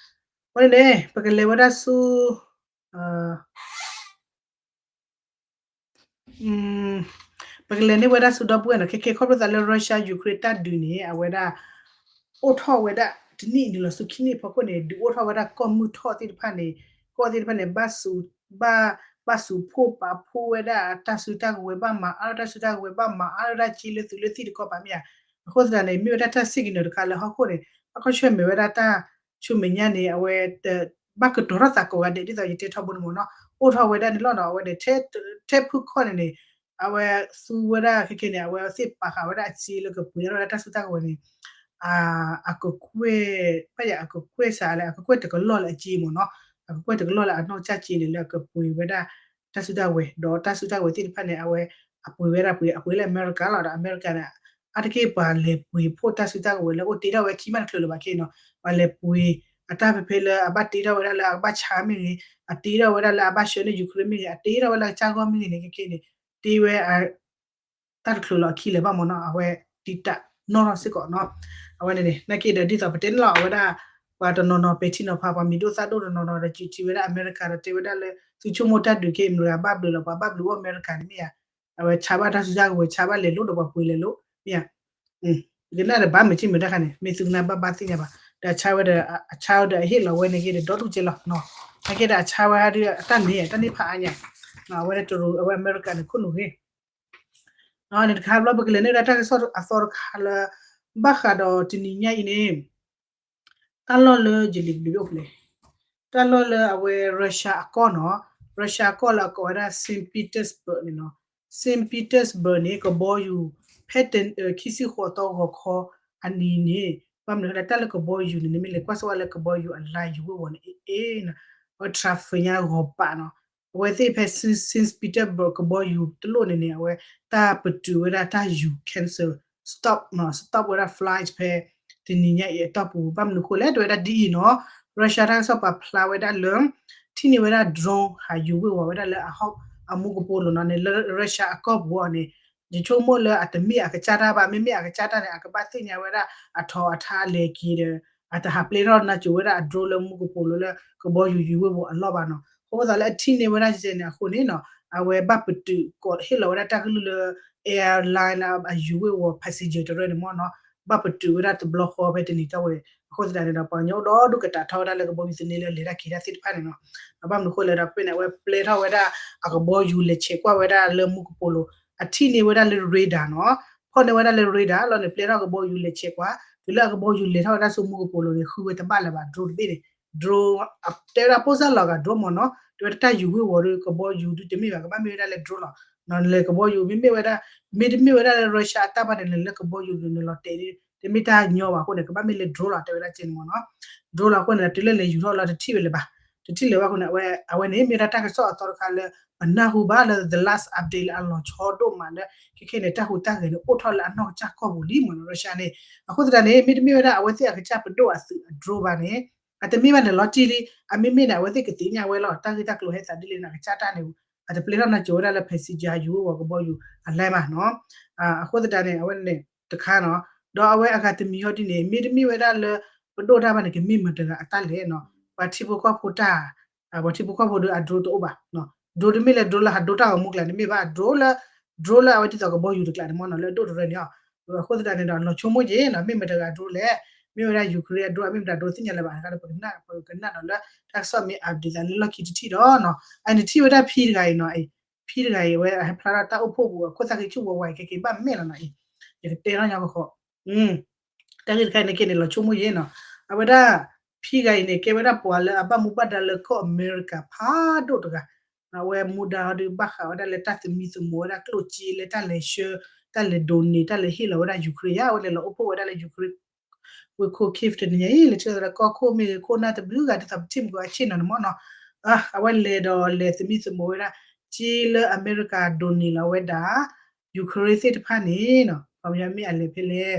ဝဲန့ၣ်န့ၣ် ပကလဲၤဝဲဒၣ်ဆူ ပကလဲၤန့ၢ်ဝဲဒၣ်ဆူဒီပုၢ်ဝဲၢ်နီၤ ခဲခဲခီဖျိသးလၢ Russia Ukraine တၢ်ဒုးန့ၣ် အဝဲဒၣ် အိၣ်ထီၣ်ဝဲဒၣ်တနံၣ်နုာ်လီၤဆူခံနံၣ်အဖီခိၣ်န့ၣ် ဒုးအိၣ်ထီၣ်ဝဲဒၣ်ကီၢ်မုၢ်ထီၣ်သ့ၣ်တဖၣ်န့ၣ် ကီၢ်သ့ၣ်တဖၣ်န့ၣ် ဘၣ်စူး ဘၣ် ဘၣ်စူးဖှိၣ်ပာ်ဖှိၣ်ဝဲဒၣ်တၢ်စုတၢ်ကဝဲၤ ဘၣ်မၤအါထီၣ်တၢ်စုတၢ်ကဝဲၤ ဘၣ်မၤအါထီၣ်တၢ်စ့လၢသုးလၢသံၣ်တခီပၤမ့ၢ်ဧါ. အဃိသတးန့ၣ် မ့ၢ်ဝဲဒၣ်တၢ် signal တခါလၢဟီၣ်ခိၣ်န့ၣ် ဘၣ်ခီဆၢၣ်မဲာ်ဝဲဒၣ်တၢ်ဆူမဲာ်ညါန့ၣ် အဝဲ ဘၣ်ကတီၤထီၣ်သးကိးဂၤဒဲးဒ်သိးယတဲထီဘိန့ၣ်မ့ၢ်နီၤ အိၣ်ထီၣ်ဝဲဒၣ်န့ၣ်လီၤနီၤ အဝဲဒၣ် ထဲဖုခီၣ်န့ၣ်န့ၣ် အဝဲသူဝဲဒၣ်ခဲကဲန့ၣ် အဝဲသ့ၣ်ပာ်ဃာ်ဝဲဒၣ်အစ့လၢကပှ့ၤထီၣ်ဝဲဒၣ်တၢ်စုတၢ်ကဝဲၤန့ၣ် အကကွဲၢ် ဘၣ်ယၤအကကွဲၢ်စးလဲၣ် အကကွဲၢ်တကလီၢ်လၢအစ့မ့ၢ်နီၤ အကကွဲၢ်တကလီၢ်လၢအနီၢ်ကစၢ်စ့န့ၣ် လၢအကပှ့ၤဝဲဒၣ် တၢ်စုတၢ်ကဝဲၤ ဒီးတၢ်စုတၢ်ကဝဲၤသ့ၣ်တဖၣ်န့ၣ် အဝဲ အပှ့ၤဝဲဒၣ်ပှ့ၤ အပှ့ၤလၢအမဲရကၤလီၤ ဒီးအမဲရကၤန့ၣ် အါတက့ၢ်ပှၤလဲၤပှ့ၤဖှိၣ်တၢ်စုတၢ်ကဝဲၤလၢအိၣ်တ့ထီၣ်ဝဲခံမးတချုးလၢၤဘၣ်ခဲအံၤနီၤ ပှၤလဲၤပှ့ၤ အတၢ်ဖဲဖဲလၢအဘၣ်တ့ထီၣ်ဝဲဒၣ်လၢအကဘၣ်ဆါမ့ၢ်ဂ့ၤ အတ့ထီၣ်ဝဲဒၣ်လၢအကဘၣ်ဆှၢန့ၢ် Ukraine မ့ၢ်ဂ့ၤ အတ့ထီၣ်ဝဲလၢအကစၢ်ဂီၢ်မ့ၢ်ဂ့ၤန့ၣ် ခဲကဲန့ၣ် တ့ဝဲ တၢ်တချုးလီၤအခံလၢၤဘၣ်မ့ၢ်နီၤ အဝဲတံာ်တာ်နီၣ်ထီၣ်စ့ၢ်ကီးနီၤ အဝဲန့ၣ်န့ၣ် နာ်က့ဒီးဒ်သိးပတဲန့ၣ်လီၤ အဝဲဒၣ် ပှၤတနီၤနီၤပဲာ်ထံနီၤဖး ပှၤမံၤဒိၣ်သၣ်ဒိၣ်တနီၤနီၤဒီး ကၠံးထံဝဲဒၣ်အမဲရကၤဒီးတဲဝဲဒၣ်လၢ သုဆိကမိၣ်တၢ်ဒုးက့ အမဲရကၤဘၣ်ဘျုးလီၤ ပှၤဘၣ်ဘျုးအိၣ်အမဲရကၤန့ၣ်မ့ၢ်ဧါ အဝဲဆါဘၣ်တၢ်စုတၢ်ကဝဲၤ ဆါဘၣ်လဲၤလိာ်ဒီးပှၤပှ့ၤလဲၤလိာ် မ့ၢ်ဧါ ကနၣ်ဒီးဘၣ်မ့ၢ်က့မ့ၢ်တၢ်ခါန့ၣ် မ့ၢ်သုကနၣ်ဘၣ်ဘၣ်သ့ၣ်ညါဘၣ် ဒီးအဆါဝဲဒီး အဆါဝဲဒီးအဟ့ၣ်လီၤဝဲန့ၣ်က့ဒီးဒီဒူၣ်ကဲလီၤနီၤ နာ်က့ဒီးအဆါဝဲဟဲဒုးအတၢ်န့ၣ် တၢ်န့ၣ်ဖးအါညါ အဝဲဒၣ်တရူး အဝဲအမဲရကၤန့ၣ်ခိၣ်နူာ်ဂ့ၤ န့ၣ်တခါဘျီပကလဲၤန့ၢ်ဝဲဒၣ်တၢ်ကစီၣ်အသီတခါလၢ ဘၣ်ဃးဒီးတနံၤညါအံၤန့ၣ် တၢ်လီၢ်လၢယလံာ်ဘျုးအိၣ်ဖျဲၣ် တၢ်လီၢ်လၢအဝဲ Russia အကီၢ်နီၤ Russia အကီၢ်လၢအကိးဝဲဒၣ် Saint Petersburg န့ၣ်နီၤ Saint Petersburg န့ၣ် ကဘီယူၤ ဖဲတ ခံဆံဃိးသီဂီၤခီအနံၤန့ၣ် ဘၣ်မနုၤဃိလဲၣ် တၢ်လၢကဘီယူၤန့ၣ် နမ့ၢ်လဲၤကွၢ်စ့ၢ်ကီးလၢကဘီယူၤအ line ယူၤဝ့ၢ်ဝီၤန့ၣ် အ့ၣ် အဝဲ traffic ညါဂီၤပာ်နီၤ. အဝဲသ့ၣ်ဖဲ Saint Petersburg ကဘီယူၤတလိၣ်န့ၣ်န့ၣ် အဝဲတၢ်ပတုာ်ဝဲဒၣ်တၢ်ယူၤ cancel, stop နီၤ, stop ဝဲဒၣ် flight ဖဲတနံၤညါအံၤအတီၢ်ပူၤ ဘၣ်မနုၤဃိလဲၣ် တဲဝဲဒၣ်ဒ်အံၤနီၤ, Russia တၢ်ကစီၣ်ပာ်ဖျါဝဲဒၣ်လၢ ထံၣ်န့ၢ်ဝဲဒၣ် drone ဟးယူၤဝ့ၢ်ဝီၤဝဲဒၣ်လၢအဟီၣ် အမူကပိာ်လိၤနီၤန့ၣ် လၢ Russia အကီၢ်ပူၤအီၤန့ၣ် ယဆိကမိၣ်လၢအတမ့ၢ်အကစၢ်တၢ်ဘၣ်, မ့မ့ၢ်အကစၢ်တၢ်န့ၣ် အကဘၣ်သ့ၣ်ညါဝဲဒၣ်အထီအထါလဲၤက့ၤဒီး အတဟးပျဲထီၣ်နၢ်စိၤဝဲဒၣ်အ drone လၢမူကပိာ်လိၤလၢကဘီယူၤယူၤဝ့ၢ်ဝီၤအလီၢ်ဘၣ်နီၤ. အဃိသတးလၢအထံၣ်န့ၢ်ဝဲဒၣ်ယဲန့ၣ်အဃိန့ၣ်နီၤ အဝဲဘၣ်ပတုာ်ကိးဟ့ၣ်လီၤဝဲဒၣ်တၢ်ကလုၢ်လၢ airline လၢအယူၤဝ့ၢ်ဝီၤ passenger တရၢန့ၣ်မ့ၢ်နီၤ, ဘၣ်ပတုာ်ဝဲဒၣ်တဘျီဃီဖဲတနံၤတီၢ်ဝဲ. အဃိသတးန့ၣ်ဒီး ပှၤကညီအိၣ်ဒီဒူၣ်ကတးထီဝဲဒၣ်လၢကဘီယူၤသန့လၢလဲၤတၢ်က့ၤတၢ်သ့ၣ်တဖၣ်န့ၣ်နီၤ. ဘၣ်မနုၤဃိလဲၣ်ဒီး ဖဲန့ၣ် အဝဲပျဲထီၣ်ဝဲဒၣ်အကဘီယူၤလဲၤဆဲးကွၢ်ဝဲဒၣ်လၢမူကပိာ်လိၤ အထံၣ်န့ၢ်ဝဲဒၣ်လၢ radar နီၤ, ဖီၣ်န့ၢ်ဝဲဒၣ်လၢ radar လီၤန့ၣ် ပျဲထီၣ်ကဘီယူၤလဲၤဆဲးကွၢ် တုၤလၢအကဘီယူၤလဲၤထီၣ်ဝဲဒၣ်ဆူမူကပိာ်လိၤန့ၣ် ဃုဝဲတဘၣ်လၢၤဘၣ် drone တဘ့ၣ်န့ၣ်, drone တဲဝဲဒၣ်ပိၢ်စၢ်လီၤဂာ် drone မ့ၢ်နီၤ, တဲဝဲဒၣ်တၢ်ယူၤဝ့ၢ်ဝီၤဒီး ကဘီယူၤဒုးတမ့ၢ်ဘၣ် ကဘၣ်မ့ၢ်ဝဲဒၣ်လၢ drone လီၤ. နလဲၤကဘီယူၤ မ့မ့ၢ်ဝဲဒၣ် မ့တမ့ၢ်ဝဲဒၣ်လၢ Russia အတၢ်ဘၣ်န့ၣ် နလဲၤလၢကဘီယူၤန့ၣ် နလီၤတဲာ် တမ့ၢ်တၢ်ညီဘၣ်အဃိန့ၣ် ကဘၣ်မ့ၢ်လၢ drone လီၤ တဲဝဲဒၣ်ကဲန့ၣ်မ့ၢ်နီၤ. drone လီၤအဃိန့ၣ် တုၤလၢလဲၤယူၤထီၣ်လီၤ တထံၣ်ဝဲလၢၤဘၣ်, တထံၣ်လၢၤဘၣ်အဃိန့ၣ် အဝဲ အဝဲန့ၣ် မ့ၢ်ဝဲဒၣ်တၢ်ကစီၣ်အသီတခါလၢ ပနၢ်ဟူဘၣ်လၢ the last update လၢအလီၤဆီဒိၣ်မးလၢ ခဲခဲန့ၣ် တၢ်ဟူးတၢ်ဂဲၤန့ၣ် အိၣ်ထီၣ်လၢအနီၢ်ကစၢ်ကီၢ်ပူၤလံမ့ၢ်နီၤ Russia န့ၣ်. အဃိသတးန့ၣ် မ့တမ့ၢ်ဝဲဒၣ်အဝဲသ့ၣ်အကစၢ်ပဒိၣ်အသုးအ drone ဘၣ်န့ၣ် အတမ့ၢ်ဘၣ်န့ၣ်လီၤတံၢ်လံ, အမ့မ့ၢ်န့ၣ် အဝဲသ့ၣ်ကသ့ၣ်ညါဝဲလီၤ တၢ်ဂ့ၢ်တၢ်ကျိၤဟဲသးဒ်လဲၣ်န့ၣ် အကစၢ်တၢ်န့ၣ် အတပျဲထီၣ်နၢ်စိၤဝဲဒၣ်လၢ passenger ယူၤဝ့ၢ်ဝီၤကဘီယူၤအ line ဘၣ်နီၤ. အဃိသတးန့ၣ် အဝဲန့ၣ်တခါနီၤ, ဒီးအဝဲအဂၤတမံၤဟီဒ်န့ၣ် မ့တမ့ၢ်ဝဲဒၣ်လၢ ပဒိၣ်တၢ်ဘၣ်န့ၣ် ကမ့ၢ်မတၤတဂၤအတၢ်လဲၣ်နီၤ, ပှၤထံဖိကီၢ်ဖိတၢ် ပှၤထံဖိကီၢ်ဖိဒီးအ drone တအိၣ်ဘၣ် drone တမ့ၢ်လၢ drone လၢဟးဒိတၢ်ဂီၤမူကျါန့ၣ် မ့ၢ်ဘၣ်အ drone လၢ drone လၢအဝဲဒ်သိးကဘီယူၤတကျါန့ၣ်မ့ၢ်နီၤ လၢအဒိၣ်တရၢန့ၣ်. အဃိသတးန့ၣ်ဒီး လီၤဆိကမိၣ်က့ၤနီၤ မ့ၢ်မတၤတဂၤ drone လဲၣ်, မ့ၢ်ဝဲဒၣ် Ukraine အ drone မ့ၢ်မတၤ drone သ့ၣ်ညါလၢၤဘၣ် ပကနၣ်ဒီးလၢ တၢ်ကစီၣ်မ့ၢ် update သးလၢလီၢ်ခံတထံၣ်ဒီးနီၤ အန့ၣ်ထံၣ်ဝဲဒၣ်ဖံတဂၤအံၤနီၤ, ဖံတဂၤအံၤ အဝဲအဟဲဖျါထီၣ်တၢ်အိၣ်ဖှိၣ်ပူၤ အခိၣ်သၣ်ဃံဆူၣ်ဝဲဝဲ ခဲက့ၤဘၣ်မဲာ်လီၤနီၤအံၤ, ယကတဲထီၣ်ညီကခီ တၢ်ဂ့ၢ်တခါအံၤန့ၣ်က့န့ၣ် လီၤဆိကမိၣ်ယဲနီၤ, အဝဲဒၣ် ဖံဂၤအံၤန့ၣ် ကဲဝဲဒၣ်ပှၤလၢအဘၣ်မူဘၣ်ဒါလၢကီၢ်အမဲရကၤဖးဒိၣ်တဂၤ, အဝဲမူဒါဟီဒုးဘၣ်ဃးဝဲဒၣ်လၢတၢ်သမံသမိးဝဲဒၣ်ကျိၣ်စ့လၢတၢ်လဲၤဆှၢ တၢ်လဲၤဒိးန့ၢ် တၢ်လဲၤဟ့ၣ်လီၤဝဲဒၣ် Ukraine ယါ အဝဲလဲၤလီၤအိၣ်ဖှိၣ်ဝဲဒၣ်လၢ Ukraine ဝ့ၢ်ခိၣ် Kyiv တနံၤညါအံၤ လဲၤထံၣ်သးလၢကီၢ်ခိၣ်မ့ၢ်ဂ့ၤ ခိၣ်နၢ်တဘျုးဂၤ ဒ်သိးပထံၣ်မုၢ်ကီအဆ့ၣ်နီၤန့ၣ်မ့ၢ်နီၤ, အဝဲလဲၤဒီးလဲၤသမံသမိးဝဲဒၣ် စ့လၢအမဲရကၤဒိးန့ၢ်လီၤဝဲဒၣ် Ukraine သ့ၣ်တဖၣ်န့ၣ်နီၤ ခီပညီမ့ၢ်အလဲၤဖဲလဲၣ်,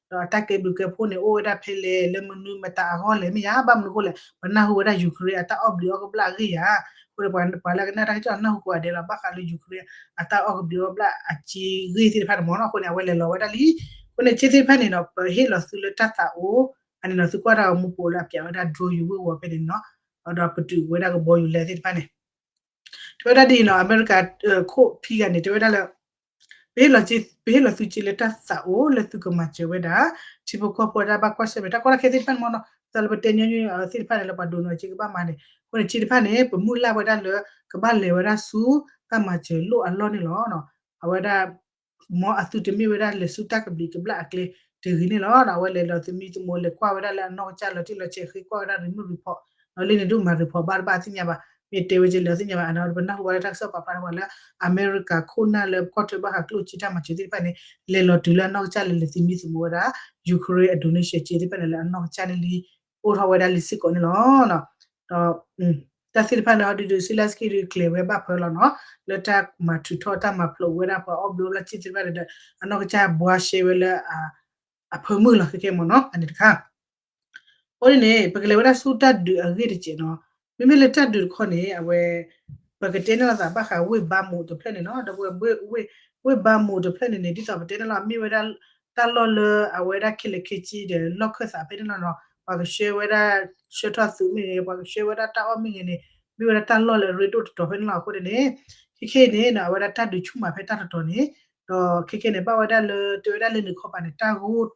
ဒီးအတၢ်ကဲဘျုးကဲဖှိၣ်န့ၣ် အိၣ်ဝဲဒၣ်ဖဲလဲၣ် လၢမနုၤမတၤအဂီၢ်လဲၣ်မ့ၢ်ယါ ဘၣ်မနုၤဃိလဲၣ် ပနၢ်ဟူဝဲဒၣ် Ukraine အတၢ်အီၣ်ဘျံးအီၣ်ကဘျၣ်အဂ့ၢ်ယါ, အဃိဒီးပှၤလၢကနၣ်တၢ်ကစီၣ်နၢ်ဟူကိးဂၤဒဲးလီၤ ဘၣ်ဃးလၢ Ukraine အတၢ်အီၣ်ကဘျံးအီၣ်ကဘျၣ်အစ့ဂ့ၢ်သ့ၣ်တဖၣ်န့ၣ်မ့ၢ်နီၤ အဃိန့ၣ် အဝဲလဲၤလီၤဝဲဒၣ်လံ, အဃိန့ၣ် စ့သ့ၣ်တဖၣ်န့ၣ်နီၤ ပဟ့ၣ်လီၤသုလၢတၢ်သးအိၣ်, အန့ၣ်နီၤ သုကွၢ်တၢ်ဂီၤမူပိာ်လၢအပျးဝဲဒၣ် drone ယူၤဝ့ၢ်ဝီၤဖဲန့ၣ်နီၤ, ဒီးပတုာ်ဝဲဒၣ်ကဘီယူၤလဲသ့ၣ်တဖၣ်န့ၣ် တဲဝဲဒၣ်ဒ်အံၤနီၤ အမဲရကၤ ခိၣ်ဖံဂၤန့ၣ် တဲဝဲဒၣ်လၢ ပဟ့ၣ်လီၤစ့ ပဟ့ၣ်လီၤသုစ့လၢတၢ်သးအိၣ်လၢသုကမၤစၢၤဝဲဒၣ် ထံဖိကီၢ်ဖိတၢ်ဘၣ်ကွၢ်ဆၢၣ်မဲာ် တၢ်ကီတၢ်ခဲသ့ၣ်တဖၣ်န့ၣ်မ့ၢ်နီၤ သးလၢပတဲညီနုၢ်သ့ၣ်တဖၣ်န့ၣ် လၢပှၤဒိးန့ၢ်အစ့ကဘၣ်မၤန့ၣ် အဃိန့ၣ် စ့တဖၣ်န့ၣ် ပမုၢ်လၢ်ဝဲဒၣ်လၢ ကဘၣ်လဲၤဝဲဒၣ်ဆူ တၢ်မၤစၢၤလိၣ်အလီၢ်န့ၣ်လီၤ. အဝဲဒၣ် မ်အသုတမ့ၢ်ဝဲဒၣ်လဲၤဆူတၢ်ကဘျံးကဘျၣ်အကျဲတဂ့ၤန့ၣ်လီၤ. အဝဲလဲၤလီၤသမံသမိး လဲၤကွၢ်ဝဲဒၣ်လၢအနီၢ်ကစၢ်လီၤတံၢ်လီၤဆဲး ဃ့ကွၢ်ဝဲဒၣ် remote report ဒီးလၢန့ၣ်ဒိၣ်မး report ဘၣ်တဘၣ်အသ့ၣ်ညါဘၣ်, မ့ၢ်တဲဝဲကလဲၣ်အသ့ၣ်ညါဘၣ်. အန့ၣ်ပနၢ်ဟူဘၣ်လၢတၢ်ကစီၣ်ပာ်ဖျါထီၣ်ပှၤလၢ အမဲရကၤခိၣ်နၢ်လၢကီၢ်ထွဲဘၣ်ဃးကျိၣ်စ့တၢ်မၤစၢၤသ့ၣ်တဖၣ်န့ၣ် လဲၤလီၤတုၤလၢအနီၢ်ကစၢ်လၢလဲၤသမံသမိးဝဲဒၣ် Ukraine အ donation စ့သ့ၣ်တဖၣ်န့ၣ် လၢအနီၢ်ကစၢ်န့ၣ်လံ အိၣ်ထီၣ်ဝဲဒၣ်လံစ့ၢ်ကီးန့ၣ်လီၤ. ဒီး တၢ်သ့ၣ်တဖၣ်န့ၣ် ဟီဒုးဒုး Zelenskyy ဒုးကျဲၤဝဲဘၣ်ဖၢလီၤနီၤ လၢတၢ်မၤထုးထီၣ်တၢ်မၤဖျိးဝဲဒၣ်ပှၤအီၣ်ဘျုးအီဘျၣ်စ့သ့ၣ်တဖၣ်ဒီး အနီၢ်ကစၢ်ဘှါရှဲဝဲလၢ အဖၢမုၢ်လီၤခဲခဲမ့ၢ်နီၤ အန့ၣ်တခါ အဃိန့ၣ်န့ၣ် ပကလဲၤဝဲဒၣ်ဆူတၢ်ဒုးအဂ့ၢ်တစဲးနီၤ မ့မ့ၢ်လၢတၢ်ဒုးတခီန့ၣ် အဝဲ ပကတဲန့ၣ်လီၤသးဘၣ်ဃးဝ့ၢ်ဘါမူးတဖျၢၣ်န့ၣ်နီၤ ဒီးဝ့ၢ် ဝ့ၢ်ဘါမူးတဖျၢၣ်န့ၣ်န့ၣ် ဒ်သိးပတဲန့ၣ်လီၤ မ့ၢ်ဝဲဒၣ် တၢ်လီၢ်လၢအဝဲဒၣ်ခဲလၢာ်ခဲဆ့ဒီး လီၢ်ခၢၣ်သးဖဲန့ၣ်လီၤနီၤ ပှၤကဆှၢဝဲဒၣ် ဆှၢထီၣ်သုးမ့ၢ်ဂ့ၤ ပှၤကဆှၢဝဲဒၣ်တၢ်အီၣ်မ့ၢ်ဂ့ၤန့ၣ် မ့ၢ်ဝဲဒၣ်တၢ်လီၢ်လၢအရ့ဒိၣ်တတီၤဖဲန့ၣ်လီၤ အဃိန့ၣ်န့ၣ် ခဲခဲအံၤန့ၣ်နီၤ အဝဲဒၣ်တၢ်ဒုးဆူၣ်မးဖဲတၢ်တတီၤန့ၣ် ဒီးခဲခဲန့ၣ် ဘၣ်ဝဲဒၣ်လၢ တဲဝဲဒၣ်လၢနုာ်ခီပၤန့ၣ် တၢ်ဂိၢ်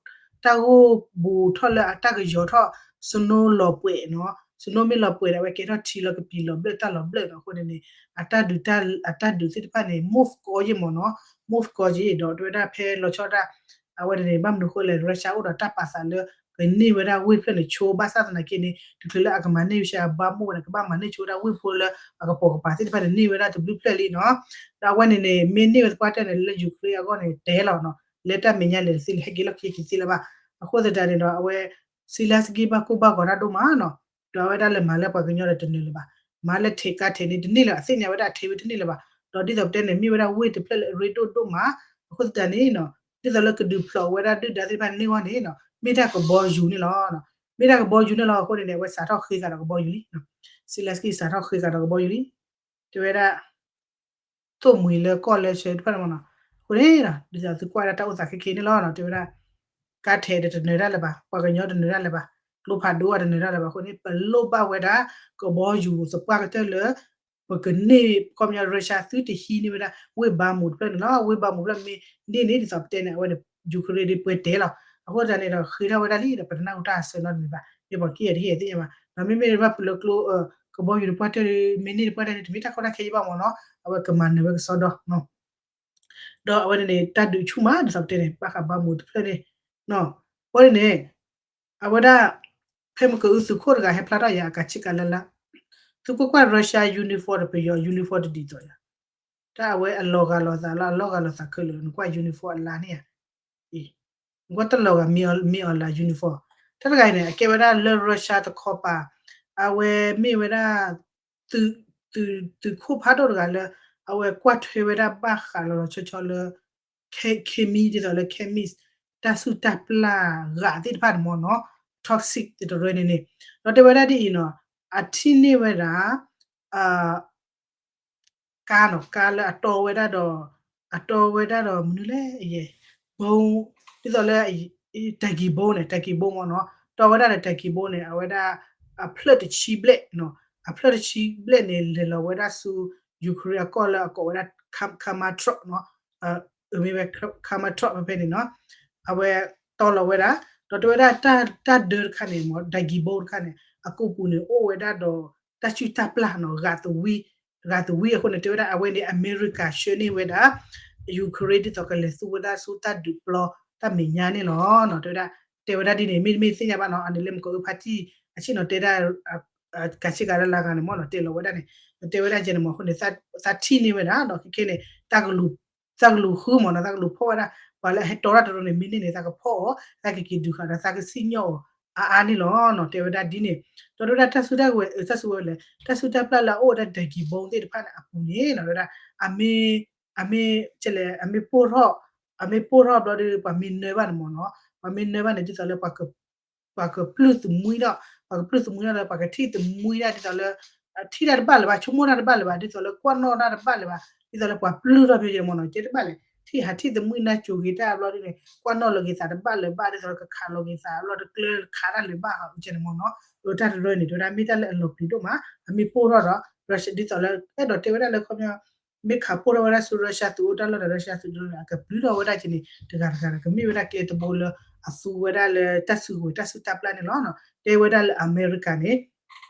တၢ်ဂိၢ်ဘူးထီၣ်လၢအတၢ်ကယီၤထီၣ် snow လီၤပှဲၤနီၤ snow မ့ၢ်လီၤပှဲၤဒီး အဝဲကဲထီၣ်ထံလီၤကပံာ်လီၤဘျၢၣ်တၢ်လီၤဘျၢၣ်နီၤ အဃိန့ၣ်န့ၣ် အတၢ်ဒုး အတၢ်ဒုးသ့ၣ်တဖၣ်န့ၣ် move ကီယဲၢ်မ့ၢ်နီၤ move ကီယဲၢ်ဒီး တဲဝဲဒၣ်ဖဲလီၤဆီဒၣ် အဝဲန့ၣ်န့ၣ် ဘၣ်မနုၤအဃိလဲၣ် Russia အိၣ်ဒီးတၢ်ပာ်သးလၢ ကန့ၢ်ဝဲဒၣ်ဝ့ၢ်ဖျၢၣ်န့ၣ်ဆိဘၣ်ဆၣ်သနာ်က့န့ၣ် တချုးလၢအကမၤန့ၢ်ဝဲရှဲအဘါမိၣ်ဝဲန့ၣ် ကဘၣ်မၤန့ၢ်ဆိဝဲဒၣ်ဝ့ၢ်ဖိလၢအကပိာ်ကပၤသ့ၣ်တဖၣ်န့ၣ်န့ၢ်ဝဲဒၣ်တဘျုးဖျၢၣ်လံနီၤ. ဒီးအဝဲန့ၣ်န့ၣ် မ့ၢ်န့ၢ်ဝဲသပှၢ်တၢၢ်န့ၣ် လၢ Ukraine အဂီၢ်န့ၣ် တဲလီၤနီၤ လၢတၢ်မဲာ်ညါလဲၤတသ့လၢၤ ဟဲက့ၤလီၢ်ခံက့ၤသ့လၢၤဘၣ်. အဃိသတးန့ၣ်ဒီး အဝဲ Zelenskyy ဘၣ်ကိၢ်ဘၣ်ဂီၤတၢ်ဒိၣ်မးနီၤ. ဒီးအဝဲဒၣ်လဲၤမၤလၢပှၤကညီဒီးတနၢၤလၢၤဘၣ်. မၤလၢထဲးကါထဲးန့ၣ်တန့ၢ်လၢၤ အသ့ၣ်ညါဝဲဒၣ်အထဲးဝဲတန့ၢ်လၢၤဘၣ်. ဒီးဒ်သိးပတဲန့ၣ် မ့ၢ်ဝဲဒၣ်ဝ့ၢ်တဖျၢၣ်လၢအရ့ဒိၣ်ဒိၣ်မး. အဃိသတးန့ၣ်နီၤ ဒ်သိးလၢကဒုးဖျိးဝဲဒၣ်ဒုၣ်ဒါသ့ၣ်တဖၣ်န့ၣ်အဂီၢ်န့ၣ်နီၤ မ့ၢ်တၢ်ကဘီယူၤန့ၣ်လီၤ. မ့ၢ်တၢ်ကဘီယူၤန့ၣ်လီၤ. အဃိန့ၣ်န့ၣ် အဝဲစးထီၣ်ဃ့ကဒီးကဘီယူၤလံ. Zelenskyy စးထီၣ်ဃ့ကဒီးကဘီယူၤလံ. တဲဝဲဒၣ် သိၣ်မှံၤလၢကီၢ်လၢဆၢတဖၣ်န့ၣ်မ့ၢ်နီၤ. အဃိန့ၣ် ဒ်သိးသုကွၢ်ဒၣ်တၢ်အိၣ်သးခဲခဲန့ၣ်လီၤ. တဲဝဲဒၣ် ကါထဲးဒီးတနၢၤတၢ်လၢၤဘၣ်, ပှၤကညီတနၢၤတၢ်လၢၤဘၣ်, ကျိဖးဒိၣ်အတနၢၤတၢ်လၢၤဘၣ်. အဃိန့ၣ် ပလိၣ်ဘၣ်ဝဲဒၣ်ကဘီယူၤသပှၢ်ကတၢၢ်လၢ ပကန့ၢ် ခီပညီ Russia သုတဟံးန့ၢ်ဝဲဒၣ် ဝ့ၢ်ဘါမူးတဖျၢၣ်န့ၣ်လီၤ. ဝ့ၢ်ဘါမူးဖျၢၣ်မ့ၢ်န့ၢ်န့ၣ် ဒ်သိးပတဲန့ၣ် အဝဲန့ၣ် Ukraine ဒ်ပှဲၤတဲလီၤ. အဃိသတးန့ၣ်ဒီး ဃ့ထီၣ်ဝဲဒၣ်လံဒီး ပတနၢ်ဟူတၢ်အဆၢနီတမံၤဘၣ်. မ့ၢ်ပှၤက့ၢ်အတဟ့ၣ်သ့ၣ်ညါဘၣ်. ဒီးမ့မ့ၢ်ဘၣ်ဖုးလၢကျိ ကဘီယူၤတပှၢ်တၢၢ် မ့ၢ်န့ၢ်တပှၢ်တၢၢ်န့ၣ် တမ့ၢ်တၢ်ကီတၢ်ခဲယဘၣ်မ့ၢ်နီၤ. အဝဲကမၤနၢၤဝဲကစီဒီ ဒီးအဝဲန့ၣ်န့ၣ် တၢ်ဒုးဆူၣ်မး ဒ်သိးပတဲန့ၣ် ဘၣ်ဃးဘါမူးတဖျၢၣ်န့ၣ် အဃိန့ၣ် အဝဲဒၣ် ဖဲမ့ၢ်ကအုသုးခိၣ်တဂၤဟဲဖျါထီၣ်ယၤအကၤဆ့ကၤလၢ်လၢ် သုကွၢ်ကွၢ် Russia uniform ဒီးပယီၤ uniform တဒ်သိးယၤ တၢ်အဝဲအလီၤဂာ်လိာ်သးလီၤ အလီၤဂာ်လိာ်သးခဲလၢာ် နကွၢ် uniform အလါန့ၣ်ဧါ နကွၢ်တလီၤဂာ်မ့ၢ်အီၤလၢ uniform တၢ်တဂၤအံၤန့ၣ် အကဲဝဲဒၣ်လၢ Russia တခီပၤ အဝဲမ့ၢ်ဝဲဒၣ် သုးခိၣ်ဖးဒိၣ်တဂၤလၢ အဝဲကွၢ်ထွဲဝဲဒၣ်ဘၣ်ဃးလီၤလီၤဆီဆီလၢ chemi ဒ်သိးလၢ chemist တၢ်စုၣ်တၢ်ပျၢ်ဂာ်သ့ၣ်တဖၣ်န့ၣ်မ့ၢ်နီၤ toxic တရၢန့ၣ်န့ၣ် ဒီးတဲဝဲဒၣ်ဒ်အံၤနီၤ အထံၣ်န့ၢ်ဝဲဒၣ် ကါနီၤ ကါလၢအတီဝဲဒၣ်ဒီး အတီဝဲဒၣ်ဒီးမနုၤလဲၣ် အယဲၢ် ဘိ ဒ်သိးလၢ တၢ်ကံၢ်ဘိန့ၣ် တၢ်ကံၢ်ဘိမ့ၢ်နီၤ တီဝဲဒၣ်ဒီးတၢ်ကံၢ်ဘိန့ၣ် အဝဲဒၣ် အဖျၢၣ်တဆံဘျဲၣ်နီၤ အဖျၢၣ်တဆံဘျဲၣ်န့ၣ် လဲၤလီၤဝဲဒၣ်ဆူ Ukraine အကီၢ်လၢအကိးဝဲဒၣ် Kramatorsk နီၤ မ့ၢ်ဝဲ Kramatorsk ဖဲဖဲန့ၣ်နီၤ အဝဲတီလီၤဝဲဒၣ် ဒီးတဲဝဲဒၣ်တၢ်ဒၢတခါန့ၣ် မ့ၢ်တၢ်ကံၢ်ဘိတခါန့ၣ် အကိာ်ပူၤန့ၣ် အိၣ်ဝဲဒၣ်ဒီး တၢ်စုၣ်တၢ်ပျၢ်နီၤ ဂာ်သဝံ ဂာ်သဝံအဃိန့ၣ် တဲဝဲဒၣ်အဝဲန့ၣ် အမဲရကၤဆှၢန့ၢ်ဝဲဒၣ် Ukraine ဒ်သိးကလဲၤသူဝဲဒၣ်ဆူတၢ်ဒုးပျီတၢ်မဲာ်ညါန့ၣ်လီၤ. တဲဝဲဒၣ် တဲဝဲဒၣ်ဒ်န့ၣ် မ့တမ့ၢ်သ့ၣ်ညါဘၣ်နီၤ အန့ၣ်လၢမကအိဖါတံၢ် အဆ့ၣ်နီၤတဲဒၣ် ကးဆ့ကၤလၢ်လၢ်ဂၤန့ၣ်မ့ၢ်နီၤ တဲလီၤဝဲဒၣ်န့ၣ် တဲဝဲဒၣ်ကဲန့ၣ်မ့ၢ်အဃိန့ၣ် သးထံၣ်န့ၢ်ဝဲဒၣ်ဒီးခဲခဲန့ၣ် သးကလူၤဃုမ့ၢ်နီၤ သးကလူၤဖီၣ်ဝဲဒၣ် ပှၤလၢအဟဲတီတၢ်တရၢန့ၣ် မ့ၢ်န့ၢ်န့ၣ် သးကဖီၣ်အီၤ သးကက့ၤဒုးဃာ်ဒီးသးကစံၣ်ညီၣ်အီၤ အါအါန့ၣ်လီၤနီၤ တဲဝဲဒၣ်ဒ်န့ၣ် ဒီးတဲဝဲဒၣ်တၢ်စုတၢ်ဝဲ တၢ်စုတၢ်ပျၢ်လၢအအိၣ်ဝဲဒၣ် တၢ်ကံၢ်ဘိသ့ၣ်တဖၣ်န့ၣ် အပူၤန့ၣ်နီၤ တဲဝဲဒၣ် အမ့ၢ် အမ့ၢ် အမ့ၢ်ပိၢ်ထီၣ် အမ့ၢ်ပိၢ်ထီၣ်ဘျီဒီး ပှၤမ့ၢ်နၢဘၣ်န့ၣ်မ့ၢ်နီၤ ပှၤမ့ၢ်နၢဘၣ်န့ၣ် ဒ်သိးလၢ ပှၤကပျုၢ်သမံထီၣ် ပှၤကပျုၢ်သမံထီၣ်လၢ ပှၤကထံၣ်သမံဒၣ်ဒ်သိးလၢ ထံၣ်တၢ်တဘၣ်လၢၤဘၣ် ဆိကမိၣ်တၢ်တဘၣ်လၢၤဘၣ် ဒ်သိးလၢကွၢ်နီၣ်တၢ်တဘၣ်လၢၤဘၣ် ဒ်သိးလၢပှၤပျုၢ်ထီၣ်ဖဲယဲၢ်မ့ၢ်နီၤ ကဲတဘၣ်လဲၣ် ထံၣ်ဟးထံၣ်သမံနၢ်စိၤဂ့ၤတၢ်ဘျီဒ်န့ၣ် ကွၢ်နီၣ်လီၤက့ၤသးတဘၣ်လၢၤဘၣ် ဒ်သိးလၢကခးလီၤက့ၤသးဘျီတကျၢၤခးတၢ်လၢၤဘၣ် အကဲန့ၣ်မ့ၢ်နီၤ အတၢ်တရၢန့ၣ် တဲဝဲဒၣ်မ့ၢ်တၢ်လၢအလီၤပျံၤဒိၣ်မး အမ့ၢ်ပိၢ်ထီၣ်ဒီး Russia ဒ်သိးလၢ အဲၣ်ဒိးတဲဝဲဒၣ်လၢခီပညီ မ့ၢ်ခးပိၢ်ထီၣ်ဝဲဒၣ်ဆူ Russia သုးအိၣ်တၢ်လီၢ်ဒီး Russia သုးဒိၣ်န့ၣ် အကပျုၢ်ထီၣ်ဝဲဒၣ်က့ၤန့ၣ် တဂၤတဂၤဒီး ကမ့ၢ်ဝဲဒၣ်ကျဲတဘိလၢ အသူဝဲဒၣ်လၢတၢ်စုကဝဲၤတၢ်စုတၢ်ပျၢ်န့ၣ်လီၤ. တဲဝဲဒၣ်လၢအမဲရကၤန့ၣ်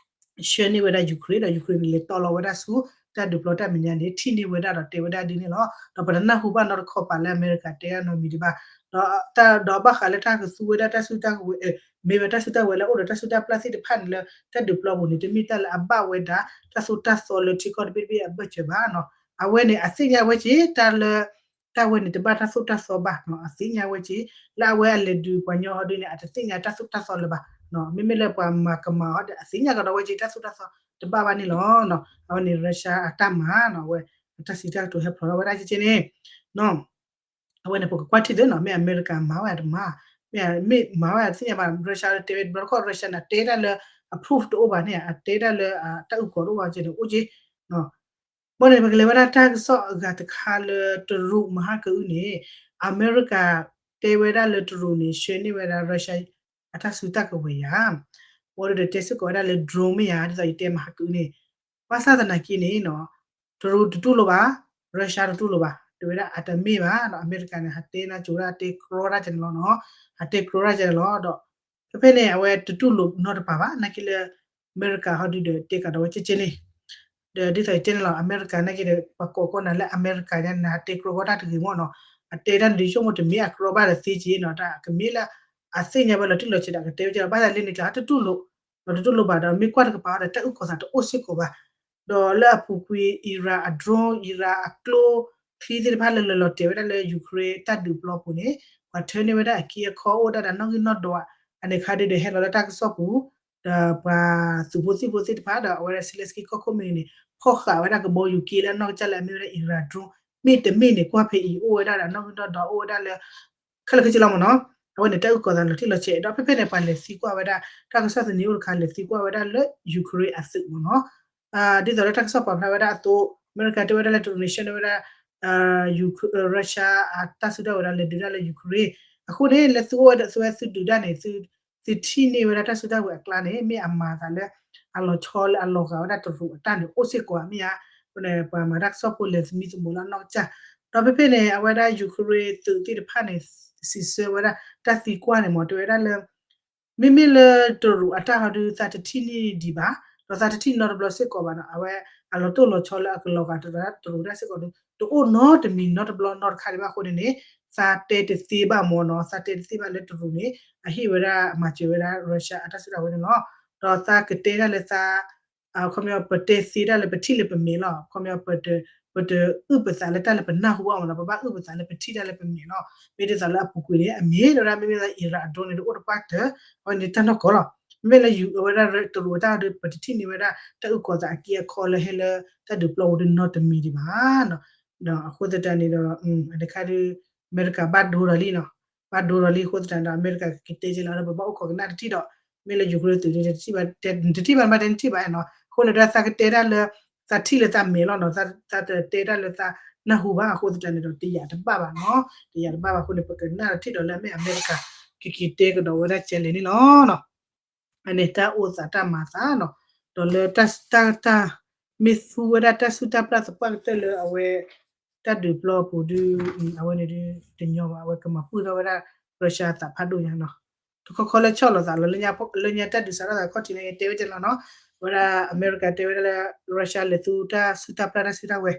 ဆှၢန့ၢ်ဝဲဒၣ် Ukraine ဒီး Ukraine န့ၣ် လဲၤတီလီၤဝဲဒၣ်ဆူ တၢ်ဒုးပျီတၢ်မဲာ်ညါန့ၣ် ထံၣ်န့ၢ်ဝဲဒၣ်ဒီးတဲဝဲဒၣ်ဒ်န့ၣ်လီၤ. ဒီးပတနၢ်ဟူဘၣ်နီတခီပၤလၢအမဲရကၤတဲဒၣ်နီတမံၤဒံးဘၣ်. ဒီး ဒီးဘၣ်ဃးလၢတၢ်ကသူဝဲဒၣ်တၢ်စုတၢ်ဝဲ မ့ၢ်ဝဲတၢ်စုတၢ်ဝဲလၢအိၣ်ဒီးတၢ်စုတၢ်ပျၢ်သ့ၣ်တဖၣ်န့ၣ်လၢ တၢ်ဒုးပျီပူၤန့ၣ် တမ့ၢ်တၢ်လၢအဘၣ်ဝဲဒၣ် တၢ်သိၣ်တၢ်သီလၢထံကီၢ်တဘ့ၣ်တဘ့ၣ်အဘၢၣ်စၢၤဘၣ်နီၤ. အဝဲန့ၣ် အသ့ၣ်ညါဝဲက့ၤ တၢ်လၢ တၢ်ဝဲန့ၣ်တဘၣ်တၢ်သိၣ်တၢ်သီဘၣ်နီၤ. အသ့ၣ်ညါဝဲက့ၤ လၢအဝဲအလဲၤဒုးပှၤညီဟီဒ်န့ၣ် အတသ့ၣ်ညါတၢ်သိၣ်တၢ်သီလၢၤဘၣ်နီၤ. မ့မ့ၢ်လၢပှၤမၤကမၤဟီဒီး အသ့ၣ်ညါကဒီးဝဲက့ၤ တၢ်သိၣ်တၢ်သီတဘၣ်ဘၣ်န့ၣ်လီၤနီၤ. အဝဲန့ၣ် Russia အတၢ်မၤနီၤ အဝဲ အတၢ်စံးတၢ်ကတိၤဟဲဖျိးထီၣ်ဝဲဒၣ်က့ၤက့ၤန့ၣ် အဝဲန့ၣ် ပကကွၢ်ထံသ့နီၤ မ့ၢ်အမဲရကၤမၤဝဲတမၤ မ့ၢ်မၤဝဲသ့ၣ်ညါဘၣ် Russia တဲဝဲတဘျီတခီၣ် Russia န့ၣ် တဲတၢ်လၢအ proof တအိၣ်ဘၣ်န့ၣ် အတဲတၢ်လၢအတၢ်အုၣ်ကီၤတအိၣ်ဘၣ်က့ၤန့ၣ် အိၣ်က့ၤ ဘၣ်န့ၣ် ပကလဲၤဝဲဒၣ်တၢ်ကစီၣ်အဂၤတခါလၢတရူးမဟါကအုန့ၣ် အမဲရကၤတဲဝဲဒၣ်လၢတရူးန့ၣ် ဆှၢန့ၢ်ဝဲဒၣ် Russia အတၢ်စုတၢ်ကဝဲၤယၤ ဝံၤဒီးတဲစ့ၢ်ကီးဝဲဒၣ်လၢ drone မ့ၢ်ယၤ ဒ်သိးယတဲမဟါကအုန့ၣ် ဘၣ်ဆၣ်သနာ်က့န့ၣ်နီၤ တရူးတတူၢ်လိာ်ဘၣ် Russia တတူၢ်လိာ်ဘၣ် တဲဝဲဒၣ်အတမ့ၢ်ဘၣ်နီၤ အမဲရကၤန့ၣ် ဟးတဲနၢ်ကၠိဒၣ်တဲကြီတၢ်ကဲန့ၣ်လီၤနီၤ ဟးတဲကြီတၢ်ကဲန့ၣ်လီၤ ဒီး ဖဲဖဲန့ၣ် အဝဲတတူၢ်လိာ်နီတပၤဘၣ် နာ်က့လၢ အမဲရကၤဟီဒုဒီးတဲကဒီးဝဲကဲကဲန့ၣ် ဒီးဒ်သိးယတဲန့ၣ်လီၤ အမဲရကၤနာ်က့ဒီး ပှၤကိးကီးနၤလၢအမဲရကၤညါန့ၣ် ဟးတဲကြီကီးတၢ်တဂ့ၤမ့ၢ်နီၤ အတဲတၢ်န့ၣ်ဒ်ဆိကမိၣ်တမ့ၢ်အကြီဘၣ်ဒီးသ့က့ၤနီၤ တၢ်ကမ့ၢ်လၢ အသ့ၣ်ညါဘၣ်လီၤတံၢ်လီၤဆဲးဒီး အကတဲဝဲကဲလီၤ ဘၣ်သးလၢန့ၣ်ကျါ တတူၢ်လိာ် ဒီးတတူၢ်လိာ်ဘၣ်ဒီး မ့ၢ်ကွၢ်တကပၤဒီး တၢ်အုၣ်ကီၤသးတအိၣ်စ့ၢ်ကီးဘၣ်. ဒီးလၢအပူၤကွံာ် Iran အ drone, Iran အကျိ ချံသ့ၣ်တဖၣ်လၢလဲၤလီၤတဲာ်ဝဲဒၣ်လၢ Ukraine တၢ်ဒုးပျီပူၤန့ၣ် ပှၤထၢန့ၢ်ဝဲဒၣ်အက့အခီ အိၣ်ဝဲဒၣ်ဒီးနီၣ်ဂံၢ်နီၣ်ဒွး အန့ၣ်ခါဒုဒီးဟဲလီၤလၢတၢ်ကစီၣ်ပူၤ ဒီးပှၤသုးဖိသံၣ်ဖိသ့ၣ်တဖၣ်ဒီး အဝဲဒၣ် Zelenskyy ကီၢ်ခိၣ်မ့ၢ်ဂ့ၤန့ၣ် ဖီၣ်ဃာ်ဝဲဒၣ်ကဘီယူၤက့လၢအနီၢ်ကစၢ်လၢအမ့ၢ်ဝဲဒၣ် Iran drone မ့တမ့ၢ်န့ၣ် ကွၢ်ဖဲအံၤအိၣ်ဝဲဒၣ်ဒီးနီၣ်ဂံၢ်နီၣ်ဒွး အိၣ်ဝဲဒၣ်လၢ ခဲလၢာ်ခဲဆ့လီၤမ့ၢ်နီၤ. အဝဲန့ၣ်တၢ်အုၣ်ကီၤသးလီၤတံၢ်လီၤဆဲး ဒီးဖဲဖဲန့ၣ် ပှၤလဲၤသံကွၢ်ဝဲဒၣ် တၢ်ကစီၣ်သန့ၤအိၣ်တခါ လဲၤသံကွၢ်ဝဲဒၣ်လၢ Ukraine အသုးမ့ၢ်နီၤ. ဒ်သိးလၢတၢ်ကစီၣ်ပာ်ဖျါဝဲဒၣ်အသိး အမဲရကၤတဲဝဲဒၣ်လၢ drone န့ၣ် ဆှၢန့ၢ်ဝဲဒၣ် Russia အတၢ်စုတၢ်ဝဲၤဒီး လဲၤဒုးတၢ်လၢ Ukraine အဃိန့ၣ် လၢသုအိၣ်ဝဲဒၣ် သုဝဲသုဒုးတၢ်န့ၣ် သုထံၣ်န့ၢ်ဝဲဒၣ်တၢ်စုတၢ်ဝဲၤအကျါန့ၣ် မ့ၢ်အမၤသးလၢ အလီၤဆီလၢအလီၤဂာ်ဝဲဒၣ်တရူးအတၢ်န့ၣ် အိၣ်စ့ၢ်ကီးဧါ မ့ၢ်ဧါ. အဃိန့ၣ် ပှၤမၤတၢ်ကစီၣ်ဖိလဲၤသမံသမိးလၢအနီၢ်ကစၢ် ဒီးဖဲဖဲန့ၣ် အဝဲဒၣ် Ukraine သုးသ့ၣ်တဖၣ်န့ၣ် စံးဆၢဝဲဒၣ် တၢ်သံကွၢ်န့ၣ်မ့ၢ် တဲဝဲဒၣ်လၢ မ့မ့ၢ်လၢတရူးအတၢ်ဟီဒု သးတထံၣ်န့ၢ်ဒံးဘၣ်, ဒီးသးတထံၣ်နီတဘျီစ့ၢ်ကီးဘၣ်နီၤ. အဝဲအလီၤတိၢ်လီၤဆီလၢအကလီၤဂာ်တရူးတၢ်စ့ၢ်ကီးဒီး တအိၣ်နီတမံၤနီတဘျီနီတခါဒံးဘၣ်အဃိန့ၣ်န့ၣ် သးတဲတသ့ဘၣ်မ့ၢ်နီၤ. သးတဲတသ့ဘၣ်လၢတရူးန့ၣ် အဟ့ၣ်ဝဲဒၣ်မၤစၢၤဝဲဒၣ် Russia အတၢ်စုတၢ်ဝဲၤန့ၣ်လီၤ. ဒီးသးကတဲဒၣ်လၢသး အခီပညီ ပတဲသ့တၢ်လၢပထံၣ်လၢပမဲာ်လီၤ. အခီပညီ ပတအုၣ်ပသးလၢတၢ်လၢပနၢ်ဟူဘၣ်မ့ၢ်နီၤ. ပဘၣ်အုၣ်ပသးလၢပထံၣ်တၢ်လၢပမဲာ်လီၤ. မ့ၢ်ဒ်သိးလၢအပူၤကွံာ်န့ၣ် အမ့ၢ်ဒ်ဝဲဒၣ် မ့မ့ၢ်လၢ Iran အ drone န့ၣ် တအိၣ်တပှၢ်တၢၢ် အဝဲန့ၣ်တၢ်နီၢ်ကီၢ်လီၤ. မ့မ့ၢ်လၢ ယူ အဝဲဒၣ်တရူးအတၢ်ဒီး ပတထံၣ်န့ၢ်ဝဲဒၣ် တၢ်အုၣ်ကီၤသးအက့အခီလၢဟဲလၢတၢ်ဒုးပျီပူၤဒီးနီတမံၤဒံးဘၣ်နီၤ. ဒီးအဃိသတးန့ၣ်ဒီး အတခါဒီး အမဲရကၤဘၣ်ဒိဒီးလံနီၤ. ဘၣ်ဒိဒီးလံအဃိသတးန့ၣ်ဒီး အမဲရကၤကက့ၤတဲက့ၤလီၤဒီး ပဘၣ်အိၣ်ခိးကနၣ်တထံၣ်ဒီး မ့ၢ်လၢ Ukraine သုးန့ၣ် တထံၣ်ဘၣ် တထံၣ်ဘၣ်ဘၣ်တဲတထံၣ်ဘၣ်နီၤ. အဃိန့ၣ်ဒီး သးကတဲတၢ်လၢ သးထံၣ်လၢသးမဲာ်လီၤနီၤ. သးတတဲတၢ်လၢသးနၢ်ဟူဘၣ်အဃိသတးန့ၣ်ဒီး တယာ်တဘၣ်ဘၣ်နီၤ. တယာ်တဘၣ်ဘၣ်အဃိန့ၣ် ပကနၣ်တထံၣ်ဒီးလၢအမ့ၢ်အမဲရကၤ ကက့ၤတဲကဒီးဝဲဒၣ်ကဲလဲၣ်န့ၣ်လီၤ. အန့ၣ်တၢ်အိၣ်သးတၢ်မၤသးနီၤ. ဒီးလၢတၢ်တၢ် မ့ၢ်သူဝဲဒၣ်တၢ်စုၣ်တၢ်ပျၢ်သပှၢ်ကတၢၢ်လၢအဝဲ တၢ်ဒုးပျီပူၤဒု အဝဲန့ၣ်ဒု တညီဘၣ် အဝဲကမၤပှုၢ်ထီၣ်ဝဲဒၣ် Russia အသးဖးဒိၣ်ညါနီၤ. တခီခီလၢဆီၣ်လီၤသးလီၤ လၢညါတၢ်ဒုးစးထီၣ်သးခီၣ်ထံးလၢယတဲဝဲကဲလီၤနီၤ. အဝဲဒၣ်အမဲရကၤတဲဝဲဒၣ်လၢ Russia လဲၤသူတၢ်စုၣ်တၢ်ပျၢ်တၢ်စုၣ်တၢ်ဝဲၤ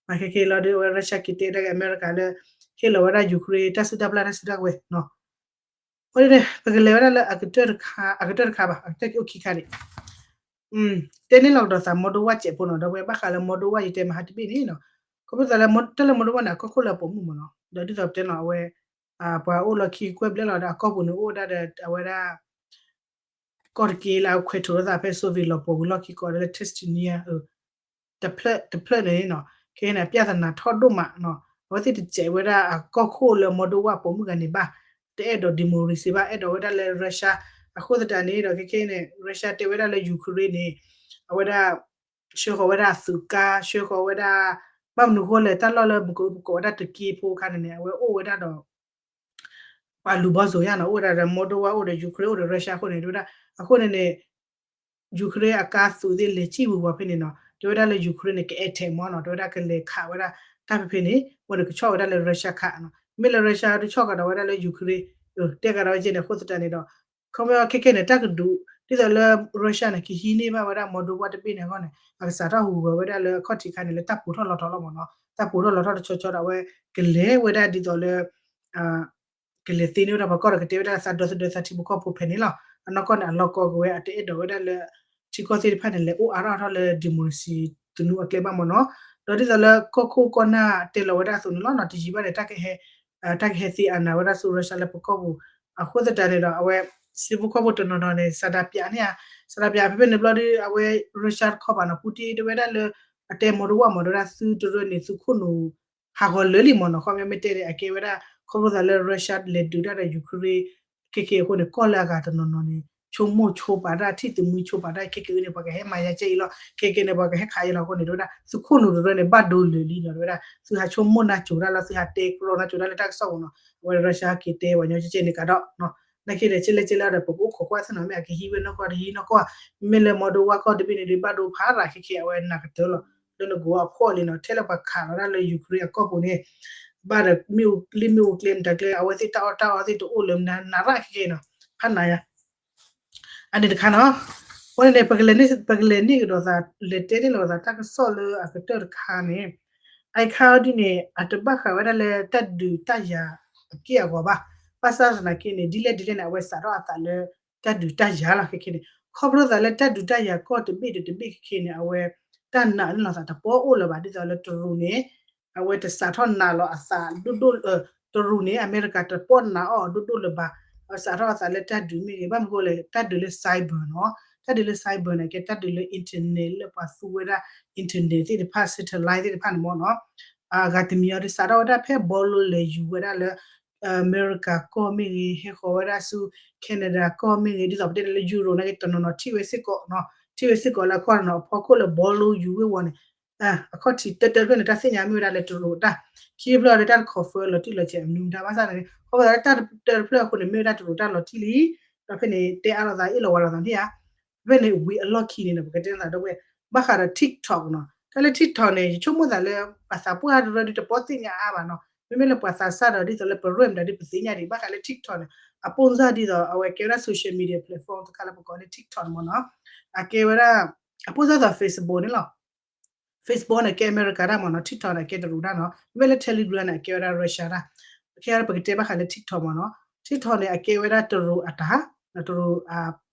မၤခဲက့ၤလီၤဒီး အဝဲ Russia က့ၤတဲဒၣ်က့ၤအမဲရကၤလၢ ဟ့ၣ်လီၤဝဲဒၣ် Ukraine တၢ်စုၣ်တၢ်ပျၢ်တၢ်စုၣ်တၢ်ဝဲၤနီၤ. အဃိန့ၣ် ပကလဲၤဝဲဒၣ်လၢအကတၢၢ်တခါ အကတၢၢ်တခါဘၣ် အကတၢၢ်ကအိၣ်ခံခါန့ၣ် တဲန့ၢ်လီၤကဒီးသး Moldova စဲးဖိနီၤ ဒီးဝဲဘၣ်ဃးလၢ Moldova ယတဲမဟါတဘ့ၣ်န့ၣ်နီၤ ခီဖျိသးလၢ တၢ်လၢ Moldova န့ၣ် အကီၢ်ခိၣ်လၢအပိာ်မုၣ်မ့ၢ်နီၤ ဒီးဒ်သိးပတဲနီၤ အဝဲ ပှၤအိၣ်လီၢ်ခံကွဲၢ်ဘျဲၣ်လီၤဒီးအကီၢ်ပူၤန့ၣ်အိၣ်ဝဲဒၣ်ဒီးအဝဲဒၣ် ကီၢ်တက့ၢ်လၢအခွဲးထုးထီၣ်သးဖဲ Soviet လီၤပှီၢ်ဝံၤလီၢ်ခံကီးဒီးလၢ Chechnya တဖျၢၣ်တဖျၢၣ်န့ၣ်နီၤ ခဲအံၤန့ၣ် ပြဿနာထီၣ်ဒိၣ်မးနီၤ အဝဲသ့ၣ်တစဲးဝဲဒၣ်အကီၢ်ခိၣ်လၢ Moldova ပိာ်မုၣ်ဂၤန့ၣ်ဘၣ် တအဲၣ်ဒိး democracy ဘၣ် အဲၣ်ဒိးဝဲဒၣ်လၢ Russia အဃိသတးန့ၣ်ဒီး ခဲခဲအံၤန့ၣ် Russia တဲဝဲဒၣ်လၢ Ukraine န့ၣ် အဝဲဒၣ် ဆှၢဃီၤဝဲဒၣ်အသုးကါ ဆှၢဃီၤဝဲဒၣ် ဘၣ်မနုၤဃိလဲၣ် တၢ်လီၢ်လၢပကကိးဝဲဒၣ်တက့ၢ်ဖိအခါန့ၣ်န့ၣ် အဝဲအိၣ်ဝဲဒၣ်ဒီး ပှၤလူၤဘီစိၤယါနီၤ အိၣ်ဝဲဒၣ်ဒီး Moldova အိၣ်ဒီး Ukraine အိၣ်ဒီး Russia အဃိန့ၣ် တဲဝဲဒၣ် အဃိန့ၣ်န့ၣ် Ukraine အကါသုးသ့ၣ်လဲၤစံၣ်ဝံၤဝီၤဖဲန့ၣ်နီၤ တဲဝဲဒၣ်လၢ Ukraine န့ၣ် က attack မ့ၢ်နီၤ တဲဝဲဒၣ်ကလဲၤခးဝဲဒၣ်တၢ်ဖဲဖဲန့ၣ် ဝဲန့ၣ်ကဆီၣ်ဝဲဒၣ်လၢ Russia ခးနီၤ မ့ၢ်လၢ Russia ဒုးဆီၣ်ကဒီးဝဲဒၣ်လၢ Ukraine တဲကဒီးဝဲကဲန့ၣ် အဃိသတးန့ၣ်ဒီး ခီပညီခဲခဲန့ၣ် တၢ်ကဒုး ဒ်သိးလၢ Russia န့ၣ် ကဟံးန့ၢ်ဘၣ်ဝဲဒၣ် Moldova တဘ့ၣ်န့ၣ်အဂီၢ်န့ၣ် အကစးထီၣ်ဟူးဂဲၤဝဲဒၣ်လၢအခီၣ်ထံးခါန့ၣ် လၢတၢ်ပူးထီၣ်လီၤထီလီၤမ့ၢ်နီၤ တၢ်ပူးထီၣ်လီၤထီၣ်တဆီဆီဒီး အဝဲကလဲၤဝဲဒၣ်ဒ်သိးလၢ ကလဲၤသ့န့ၢ်ဝဲဒၣ်ပှၤကီၢ်ဒီးကတဲဝဲဒၣ်သးဒီသဒၢသးထံဖိကီၢ်ဖိဖဲန့ၣ်လီၤ. အနီၢ်ကီၢ်န့ၣ် အလီၢ်ကီၢ်ကဝဲ အတအဲၣ်ဒိးဝဲဒၣ်လၢ ထံကီၢ်သ့ၣ်တဖၣ်န့ၣ် လဲၤအိၣ်အါထီၣ်ထီၣ်လၢ democracy သနူအကျဲဘၣ်မ့ၢ်နီၤ. ဒီးဒ်သိးလၢကီၢ်ခိၣ်ကီၢ်နၢ်တဲလီၤဝဲဒၣ်အသိးန့ၣ်လီၤနီၤ တယံာ်ဘၣ်န့ၣ် တၢ်ကဟဲသ့အနၢ်ဝဲဒၣ်ဆူ Russia လၢပကီၢ်ပူၤ အဃိသတးန့ၣ်ဒီး အဝဲ ထံဖိကီၢ်ဖိတနီၤနီၤန့ၣ် စးဒးပၠးန့ၢ်ဧါ စးဒးပၠးဖဲဖဲန့ၣ်ဘျီဒီး အဝဲ Russia တခီပၤနီၤ Putin တဲဝဲဒၣ်လၢ အတဲ Moldova မ့ၢ်တဲဝဲဒၣ်သုတရၢန့ၣ် သုခိၣ်နူာ် ဟးဂီၤလၢာ်လံမ့ၢ်နီၤ ခီပညီမ့ၢ်တဲန့ၣ် အကဲဝဲဒၣ် ခီဖျိသးလၢ Russia လဲၤဒုးတၢ်ဒီး Ukraine ခဲက့အဃိန့ၣ် ကီၢ်လၢအဂၤတနီၤနီၤန့ၣ် ဆိကမိၣ်ဆိပာ်တၢ်ထံၣ်သမံဆိပာ်တၢ်ခဲက့အံၤန့ၣ် ပှၤကဟဲမၤယၤကဲအံၤလီၤ ခဲက့န့ၣ် ပှၤကဟဲခးအံၤလီၤအဃိန့ၣ် တဲဝဲဒၣ် သုခိၣ်နူာ်တရၢန့ၣ် ဘၣ်ဒိလၢာ်လံနီၤ တဲဝဲဒၣ် သုဟးဆိကမိၣ်နၢ်စိၤတၢ်လီၤ သုဟးတဲကြီနၢ်စိၤတၢ်လၢတၢ်ကစီၣ်ပူၤနီၤ အဝဲ Russia က့ၤတဲပှၤညီကဲကဲန့ၣ်ကဒီး နာ်က့ဒီး ကဲလဲၣ်ကဲလဲၣ်ဒီး ပကအိၣ်ခိးကွၢ်သ့နီၤ မ့ၢ်အကဟံးဝဲနီၢ်ကီၢ်တဟံးနီၢ်ကီၢ် မ့မ့ၢ်လၢ Moldova ကီၢ်တဘ့ၣ်န့ၣ်ဒီး ဘၣ်ဒိဖးရၤခဲက့အဝဲနၢ်ကတၢၢ်လီၤ လၢနကဝီၤအဖှီၣ်လံနီၤ ထဲလၢပှၤခးလီၤဒၣ်လၢ Ukraine အကီၢ်ပူၤန့ၣ် ဘၣ်ဒီးမ့ၣ်အူလံမ့ၣ်အူကျဲမတၤကျဲ အဝဲသ့ၣ်တၢ်အီၣ်တၢ်အီသ့ၣ်တအိၣ်လၢမနၤ နၢ်ရၣ်ခဲက့နီၤ ဖးနးယါ အန့ၣ်တခါနီၤ အဃိန့ၣ်န့ၣ် ပကလဲၤန့ၢ်ကဒီးသး လဲၤတဲန့ၢ်လီၤသးတၢ်ကစီၣ်လၢအကတၢၢ်တခါန့ၣ် အအံၤခါအီၤဒ်န့ၣ် အတဘၣ်ဃးဝဲဒၣ်လၢတၢ်ဒုးတၢ်ယၤအက့ၢ်အဂီၤဘၣ် ဘၣ်ဆၣ်သနာ်က့န့ၣ် ဒ်လဲၣ်ဒ်လဲၣ်န့ၣ် အဝဲစးထီၣ်အသးလၢ တၢ်ဒုးတၢ်ယၤလီၤခဲခဲန့ၣ် ခီဖျိသးလၢတၢ်ဒုးတၢ်ယၤကီၢ်တဘ့ၣ်ဒီးတဘ့ၣ်ခဲခဲန့ၣ် အဝဲ တၢ်နာ်န့ၣ်လီၤသးတပီၣ်အိၣ်လၢၤဘၣ် ဒ်သိးလၢတရူးန့ၣ် အဝဲတစးထီၣ်နာ်လီၤအသးဒိၣ်ဒိၣ် တရူးန့ၣ် အမဲရကၤတပီၣ်နာ်အီၤဒိၣ်ဒိၣ်လၢၤဘၣ် အစးထီၣ်အသးလၢတၢ်ဒုးမ့ၢ်ဂ့ၤ ဘၣ်မနုၤဃိလဲၣ် တၢ်ဒုးလၢ cyber နီၤ တၢ်ဒုးလၢ cyber န့ၣ် ကဲတၢ်ဒုးလၢ internet လၢပှၤသူဝဲဒၣ် internet သ့ၣ်တဖၣ် satellite သ့ၣ်တဖၣ်န့ၣ်မ့ၢ်နီၤ အဂၤတမံၤအီၤဒုးစးထီၣ်ဝဲဒၣ်ဖဲဘီလိလဲၤယူၤဝဲဒၣ်လၢ အမဲရကၤကီၢ်မ့ၢ်ဂ့ၤ ဟဲဃီၤဝဲဒၣ်ဆူ Canada ကီၢ်မ့ၢ်ဂ့ၤ ဒ်သိးပတဲန့ၣ်လၢ Europe နာ်က့တနီၤနီၤထံၣ်ဝဲစ့ၢ်ကီးနီၤ ထံၣ်ဝဲစ့ၢ်ကီးလၢအခီၣ်နီၤ အဖီခိၣ်လၢဘီလိယူၤဝ့ၢ်ဝီၤန့ၣ် အခီၣ်ထံးတၢတၢဖျၢၣ်န့ၣ် တၢ်သ့ၣ်ညါမ့ၢ်ဝဲဒၣ်လၢတရူးတၢ် ခံဖျၢၣ်ဒီးတၢ်တ confirm လီၤတံၢ်လီၤဆဲးအမနုၤမတၤ ဘၣ်ဆၣ်န့ၣ် ခီဖျိလၢတၢတၢတဖျၢၣ်အဃိန့ၣ် မ့ၢ်ဝဲဒၣ်တရူးတၢ်လီၤတံၢ်လံ ဒီးဖဲန့ၣ် တဲအါလိာ်သးအ့ၣ်လိာ်ဝါလိာ်သးန့ၣ်ဧါ ဖဲန့ၣ် ဝံၤအလီၢ်ခံန့ၣ်ဒီး ပကတဲသးဒီပုၢ်ဝဲၢ် ဘၣ်ဃးဒီး TikTok နီၤ တၢ်လၢ TikTok န့ၣ် ယဆိကမိၣ်သးလၢ ပှၤသးပှၢ်တရၢဒုးတပီၣ်သ့ၣ်ညါအါဘၣ်နီၤ မ့မ့ၢ်လၢပှၤသးစၢ်ဒီးဒ်သိးလၢပရၢၢ်မတၤဒုး ပသ့ၣ်ညါဒံး ဘၣ်ဃးလၢ TikTok န့ၣ် အပိၢ်စၢ်ဒ်သိး အဝဲကဲဝဲဒၣ် social media platform တခါလၢပကိးန့ၣ် TikTok န့ၣ်မ့ၢ်နီၤ အကဲဝဲဒၣ် အပိၢ်စၢ်သိး Facebook န့ၣ်လီၤ Facebook န့ၣ် ကဲအမဲရကၤတၢ်မ့ၢ်နီၤ TikTok န့ၣ် အကဲတရူးတၢ်နီၤ မ့မ့ၢ်လၢ Telegram န့ၣ် အကဲဝဲဒၣ် Russia တၢ် ခဲအံၤပကတဲဘၣ်ဃးလၢ TikTok မ့ၢ်နီၤ TikTok န့ၣ် အကဲဝဲဒၣ်တရူးအတၢ် တရူး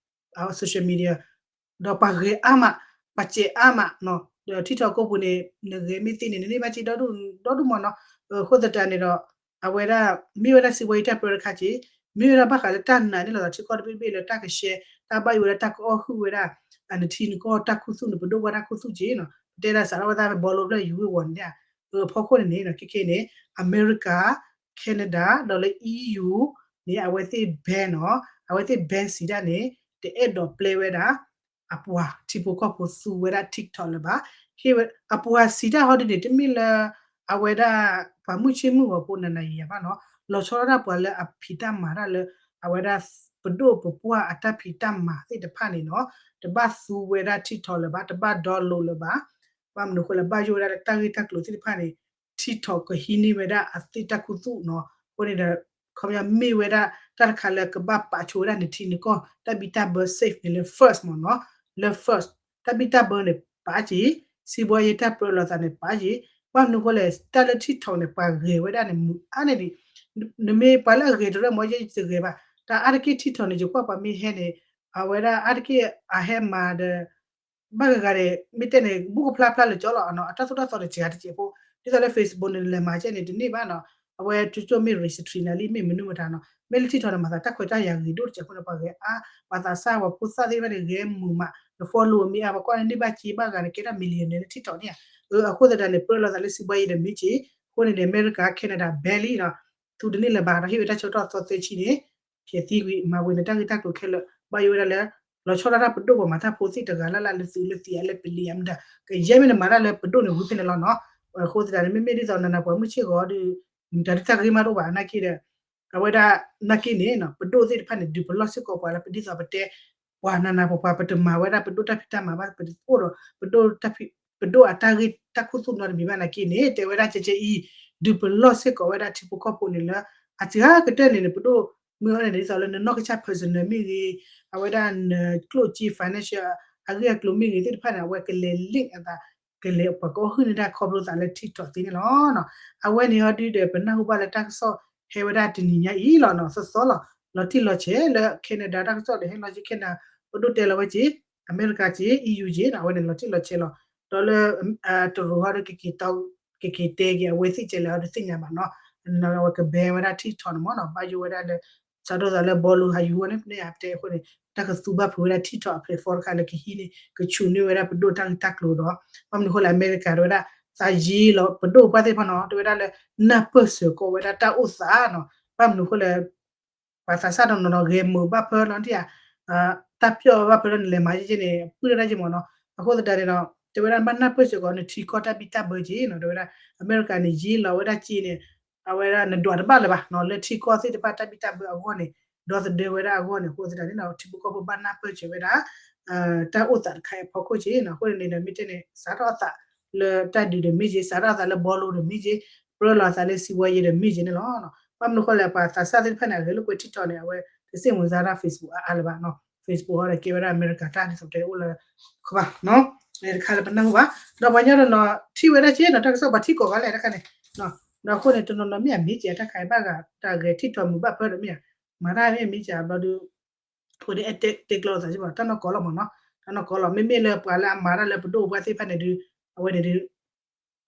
social media ဒီးပှၤဂဲၤအါမး ပှၤစဲးအါမးနီၤ ဒီး TikTok ကိးပူၤန့ၣ် နဂဲၤမ့ၢ်သ့န့ၣ် နန့ၢ်ဘၣ်က့ၤဒီဒူၣ်မ့ၢ်နီၤ အဃိသတးန့ၣ်ဒီး အဝဲဒၣ် မ့ၢ်ဝဲဒၣ်စံးဘှီယံၤတၢ်ပြၢတခါက့ၤ မ့ၢ်ဝဲဒၣ်ဘၣ်ဃးလၢတၢ်နာ်န့ၣ်လီၤ ထံကီၢ်တဘ့ၣ်ဘ့ၣ်လၢတၢ်ကရှဲ တၢ်ဘၣ်ယိၣ်ဝဲဒၣ်တၢ်ကအီၣ်ဟုၣ်ဝဲဒၣ် နထံနကီၢ်တၢ်ခူသူၣ်န့ၣ် ပဒိၣ်ပှၢ်တၢ်ခူသူၣ်က့ၤနီၤ ပတဲဒၣ်စးထီၣ်ဝဲဒၣ်ဖဲဘီလိဖျၢၣ်ယူၤဝ့ၢ်ဝီၤန့ၣ် အဖီခိၣ်န့ၣ်န့ၣ် ခဲခဲန့ၣ် အမဲရကၤ Canada ဒီးလၢ EU န့ၣ် အဝဲသ့ၣ် ban နီၤ အဝဲသ့ၣ် ban စံးတၢ်န့ၣ် တအဲၣ်ဒိးပျဲဝဲဒၣ် အပှၤထံဖိကီၢ်ဖိသူဝဲဒၣ် TikTok လၢၤဘၣ် ဟ့ၣ်ဝဲ အပှၤစံးတၢ်ဟီဒ်န့ၣ် တမ့ၢ်လၢ အဝဲဒၣ် ပှၤမုၢ်ဆ့ၣ်မုၢ်ဂီၤဖိနၤနၤယံာ်ယံာ်ဘၣ်နီၤ လီၤဆီဒၣ်တၢ်ပှၤလၢအဖံးတၢ်မၤတၢ်လၢ အဝဲဒၣ် ပဒိၣ်ပပှၢ်အတၢ်ဖံးတၢ်မၤသ့ၣ်တဖၣ်န့ၣ်နီၤ တဘၣ်သူဝဲဒၣ် TikTok လၢၤဘၣ် တဘၣ် download လၢၤဘၣ် ဘၣ်မနုၤဃိလၢ ဘၣ်ယိၣ်ဝဲဒၣ်လၢတၢ်ဂ့ၢ်တၢ်ကျိၤသ့ၣ်တဖၣ်န့ၣ် TikTok ကဟံးန့ၢ်ဝဲဒၣ်အသ့ၣ်တၢ်ခူသူၣ်နီၤ အဃိန့ၣ်ဒီး ခီပညီမ့ၢ်ဝဲဒၣ်တၢ်တခါလၢကဘၣ်ပာ်ဆိဝဲဒၣ်နထံနကီၢ် တၢ်ဘံၣ်တၢ်ဘၢ safe န့ၣ်လၢ first မ့ၢ်နီၤ လၢ first တၢ်ဘံၣ်တၢ်ဘၢန့ၣ် ပာ်က့ၤ စံးဘှီယံၤတၢ်ပြၢလိာ်သးန့ၣ် ပာ်က့ၤ ဘၣ်မနုၤဃိလဲၣ် တၢ်လၢ TikTok န့ၣ် ပှၤဂဲၤဝဲဒၣ်န့ၣ် မုာ်အါန့ၢ်ဒံး နမ့ၢ်ပှၤလၢအဂဲၤတရၢၣ်မ့ၢ် ယတဂဲၤဘၣ် တၢ်အါတက့ၢ် TikTok န့ၣ် ယကွၢ်ပှၤမ့ၢ်ဟဲန့ၣ် အဝဲဒၣ်အါတက့ၢ်အဟဲမၤဒီး ဘၣ်ဂၤဂၤန့ၣ် မ့ၢ်တဲန့ၣ် ဘူးကဖျါဖျါလၢာ်ကၠီလီၤ အတၢ်သိၣ်တၢ်သီတစှၤတစဲးဖိ ဒ်သိးလၢ Facebook န့ၣ် နလဲၤမၤကဲန့ၣ် တန့ၢ်ဘၣ်နီၤ အဝဲကၠိကၠိမ့ၢ် restrict နၤလံ မ့ၢ်မနုၤမတၤနီၤ မ့ၢ်လၢ TikTok န့ၣ် မၤသးတၢ်ခွဲးတၢ်ယာ်ဂ့ၤဒိၣ်တစဲးဖိန့ၣ် ပှၤဂဲၤအါ ပှၤသးစၢ်ပှၤဖိသၣ်သ့ၣ်တဖၣ်န့ၣ် ဂဲၤမုာ်မး န follow မ့ၢ်အါ ပှၤကွၢ်န့ၢ်ဘၣ်က့ၤ ဘၣ်ဂၤန့ၣ် ကဲဒၣ် millionaire လၢ TikTok န့ၣ်ဧါ အဃိသတးန့ၣ် ပြၢလိာ်သးလၢစံးဘှီယံၤဒီးမ့ၢ်က့ၤ အဃိန့ၣ်န့ၣ် အမဲရကၤ Canada ban လံနီၤ သူတန့ၢ်လၢၤဘၣ်ဒီး ဟ့ၣ်ဝဲတၢ်ဆၢကတီၢ်သီသၢဆံန့ၣ် ဖျဲးသံကွံာ် မၤဝံၤန့ၣ် တၢ်ဂ့ၢ်တၢ်ကျိၤခဲလၢာ် ဘၣ်ယိၣ်ဝဲဒၣ်လၢ လီၤဆီဒၣ်တၢ်ပဒိၣ်ပှၤမၤတၢ်ဖိသ့ၣ်တဂၤလၢ်လၢ်လၢသုးလၢသံးအလၢပလံၤအမတၤ ကယဲၢ်မ့ၢ်နမၤတၢ်လၢပဒိၣ်န့ၣ် ဝံၤဖဲန့ၣ်လီၤနီၤ အဃိသတးန့ၣ် မ့မ့ၢ်ဒ်သိးနနၤပှၤမုၢ်ဆ့ၣ်ဂီၤဒီး တၢ်တၢ်ဂ့ၢ်မးတအိၣ်ဘၣ် နာ်က့ဒီး အဝဲဒၣ် နာ်က့န့ၣ် ပဒိၣ်သ့ၣ်တဖၣ်န့ၣ် ဒုးပလီၢ်စ့ၢ်ကီးပှၤလၢပဒ်သိးပတဲ ပှၤနၤနၤပှၤပှၤ ပတမၤဝဲဒၣ်ပဒိၣ်တၢ်ဖံးတၢ်မၤဘၣ် ပတအိၣ်ဒီး ပဒိၣ်တၢ်ဖံး ပဒိၣ်အတၢ်ဂ့ၢ်တၢ်ခူသူၣ်နီတမံၤဘၣ်နာ်က့န့ၣ် တဲဝဲဒၣ်ကဲကဲအံၤ ဒုးပလီၢ်စ့ၢ်ကီးဝဲဒၣ်ထံဖိကီၢ်ဖိန့ၣ်လၢ အစှၤကတၢၢ်န့ၣ်န့ၣ် ပဒိၣ်မ့ၢ်အီၤန့ၣ် ဒ်သိးလၢနနီၢ်ကစၢ် personal မ့ၢ်ဂ့ၤ အဝဲဒၣ်နကျိၣ်စ့ financial အဂ့ၢ်အကျိၤမ့ၢ်ဂ့ၤသ့ၣ်တဖၣ်န့ၣ် အဝဲကလဲၤ link အသး ကလဲၤပှၤကအီၣ်ဟုၣ်န့ၢ်တၢ်ခီဖျိသးလၢ TikTok သ့န့ၣ်လီၤ. အဝဲန့ၣ်အီၤဒုးဒီး ပနၢ်ဟူဘၣ်လၢတၢ်ကစီၣ်ဟဲဝဲဒၣ်တနံၤညါအံၤလီၤနီၤ သီသီလီၤ လီၤတံၢ်လီၤဆဲးလၢ Canada တၢ်ကစီၣ်ဒီးဟဲလီၤက့ၤ Canada ပဒိၣ်တဲလီၤဝဲက့ၤ အမဲရကၤက့ၤ EU က့ၤနီၤ အဝဲန့ၣ်လီၤတံၢ်လီၤဆဲးလီၤ ဒီးလၢ တရူးဟီဒီး ကက့ၤတဲက့ၤအဝဲသ့ၣ်ကဲလဲၣ်ဟီဒီးသ့ၣ်ညါဘၣ်နီၤ အဝဲက ban ဝဲဒၣ် TikTok န့ၣ်မ့ၢ်နီၤ ဘၣ်ယိၣ်ဝဲဒၣ်လၢ စးထီၣ်သးလၢဘီလိဟးယူၤဝဲန့ၣ် ပတဲအဃိန့ၣ် တၢ်ကသူဘၣ်ဖုးဝဲဒၣ် TikTok အ platform တခါလၢကဟံးန့ၢ် ကဆူးန့ၢ်ဝဲဒၣ်ပဒိၣ်တၢ်ဂ့ၢ်တၢ်ကျိၤဒီး ဘၣ်မနုၤဃိလဲၣ် အမဲရကၤတဝဲဒၣ် သးယံၤလီၤပဒိၣ်ပှၢ်သ့ၣ်တဖၣ်နီၤ တဝဲဒၣ်လၢ နၢ်ပၢၢ်စၢၤကီးဝဲဒၣ်တၢ်အိၣ်သးနီၤ ဘၣ်မနုၤဃိလဲၣ် ပှၤသးစၢ်တနီၤနီၤဂဲၤမုာ်ဘၣ်ဖၢလီၤတံၢ်ဧါ တၢ်ပျီၢ်ဘၣ်ဖၢလီၤနလဲၤမၤက့က့န့ၣ် ပုၢ်တဒၣ်က့မ့ၢ်နီၤ အဃိသတးန့ၣ်ဒီး တဝဲဒၣ်ဘၣ်နၢ်ပၢၢ်စၢၤကီးနထံကီၢ်တၢ်ဘံၣ်တၢ်ဘၢက့နီၤ တဝဲဒၣ် အမဲရကၤန့ၣ် ယံၤလီၤဝဲဒၣ်က့န့ၣ် အဝဲဒၣ်နဒွးတဘၣ်လၢၤဘၣ်နီၤ လၢထံကီၢ်သ့ၣ်တဖၣ်တၢ်ဘံၣ်တၢ်ဘၢအဂီၢ်န့ၣ် ဒီသဒၢဝဲဒၣ်အဂီၢ်န့ၣ် အဃိသတးန့ၣ်ဒီး ထံဖိကီၢ်ဖိဘၣ်နၢ်ပၢၢ်စၢၤဝဲဒၣ် တၢ်အိၣ်သးတခါအံၤအဖီခိၣ်က့နီၤ အဃိန့ၣ်ဒီး မ့ၢ်တဲန့ၣ် စးထီၣ်အသးလၢတၢ်ဒုးဒီးမ့ၢ်က့ စးထီၣ်အသးလၢဘီလိဒီးမ့ၢ်က့ ပြၢလိာ်အသးလၢစံးဝဲယဲဒီးမ့ၢ်က့န့ၣ်လီၤ. ဘၣ်မနုၤဃိလဲၣ် ပှၤသးစၢ်သ့ၣ်တဖၣ်န့ၣ် အဂဲၤလိာ်ကွဲ TikTok န့ၣ် အဝဲတစ့ၣ်မုာ်စါတၢ် Facebook အါအါလၢၤဘၣ်နီၤ Facebook ဟီဒီးကဲဝဲဒၣ်အမဲရကၤတၢ် ဒ်သိးပတဲအိၣ်လၢ ခီဘၣ် တခါလၢပနၢ်ဟူဘၣ် ဒီးပှၤညီတနီၤထံၣ်ဝဲဒၣ်က့နီၤ တၢ်ကစီၣ်ပှၤထံၣ်ကိးဂၤလဲၣ်တခါန့ၣ် ဒီးအဃိန့ၣ် တနီၤနီၤမ့ၢ်အမ့ၢ်က့တၢ်ခါအံၤဘၣ်ဂၤ တၢ်ဂဲၤ TikTok မုာ်ဘၣ်ဖၢဒီးမ့ၢ်ဧါ မၤတၢ်မ့ၢ်မံစးဘျီဒုး အဝဲန့ၣ်အဲၣ်တဲကျၢၤလိာ်သးစ့ၢ်ကီး တၢ်နီၢ်ကီၢ်လီၤမ့ၢ်နီၤ, တၢ်နီၢ်ကီၢ်လီၤ. မ့မ့ၢ်လၢပှၤလၢအမၤတၢ်လၢပဒိၣ်ပှၢ်သ့ၣ်တဖၣ်န့ၣ်ဒုး အဝဲန့ၣ်ဒုး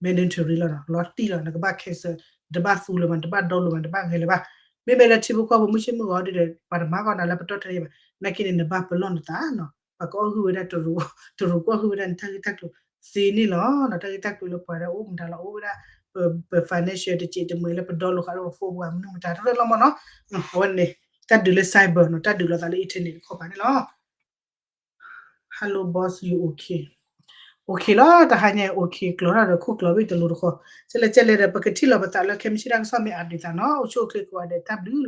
mandatory လီၤနီၤ, လီၤတံၢ်လီၤ, နကဘၣ် cancel, နတဘၣ်သူလၢၤဘၣ်, နတဘၣ် download ဘၣ်, နတဘၣ်ဂဲၤလၢၤဘၣ်. မ့မ့ၢ်လၢထံဖိကီၢ်ဖိမုၢ်ဆ့ၣ်မုၢ်ဂီၤဒုးဒီး ပှၤတမၤကီးနၤလၢပတီၢ်ထဲန့ၣ်ဘၣ်, နာ်က့န့ၣ် နဘၣ်ပလီၢ်နသးနီၤ, ပှၤကအီၣ်ဟုၣ်ဝဲဒၣ်တရူး, တရူးကအီၣ်ဟုၣ်ဝဲဒၣ်နတၢ်ဂ့ၢ်တၢ်ကျိၤသ့န့ၣ်လီၤနီၤ, တၢ်ဂ့ၢ်တၢ်ကျိၤလၢပှၤဒီးအိၣ်မတၤလီၤ အိၣ်ဝဲဒၣ် ပ financial တစဲးတမှဲၤလၢပ download ဃာ်လၢပ phone ပူၤ မနုၤမတၤတရၢၣ်လီၤမ့ၢ်နီၤ. အဝဲန့ၣ် တၢ်ဒုးလၢ cyber နီၤ, တၢ်ဒုးလိာ်သးလၢ internet တခီပၤန့ၣ်လီၤ. Hello boss, you okay? Okay လီၤ, တဟါညါ okay ကျိၤထီၣ်ဒီးခိၣ်ကျိၤဘ့ၣ်တလိၤတဃီ, ကဲလဲၣ်ကဲလဲၣ်ဒီး ပကထံၣ်လီၤပသးလၢခဲမုၢ်ဆ့ၣ်တၢ်ကစီၣ်မ့ၢ်အဒုးသးနီၤ, အိၣ်ဆူၣ်အိၣ်ချ့ကိးဂၤဒဲး တၢ်ဘျုး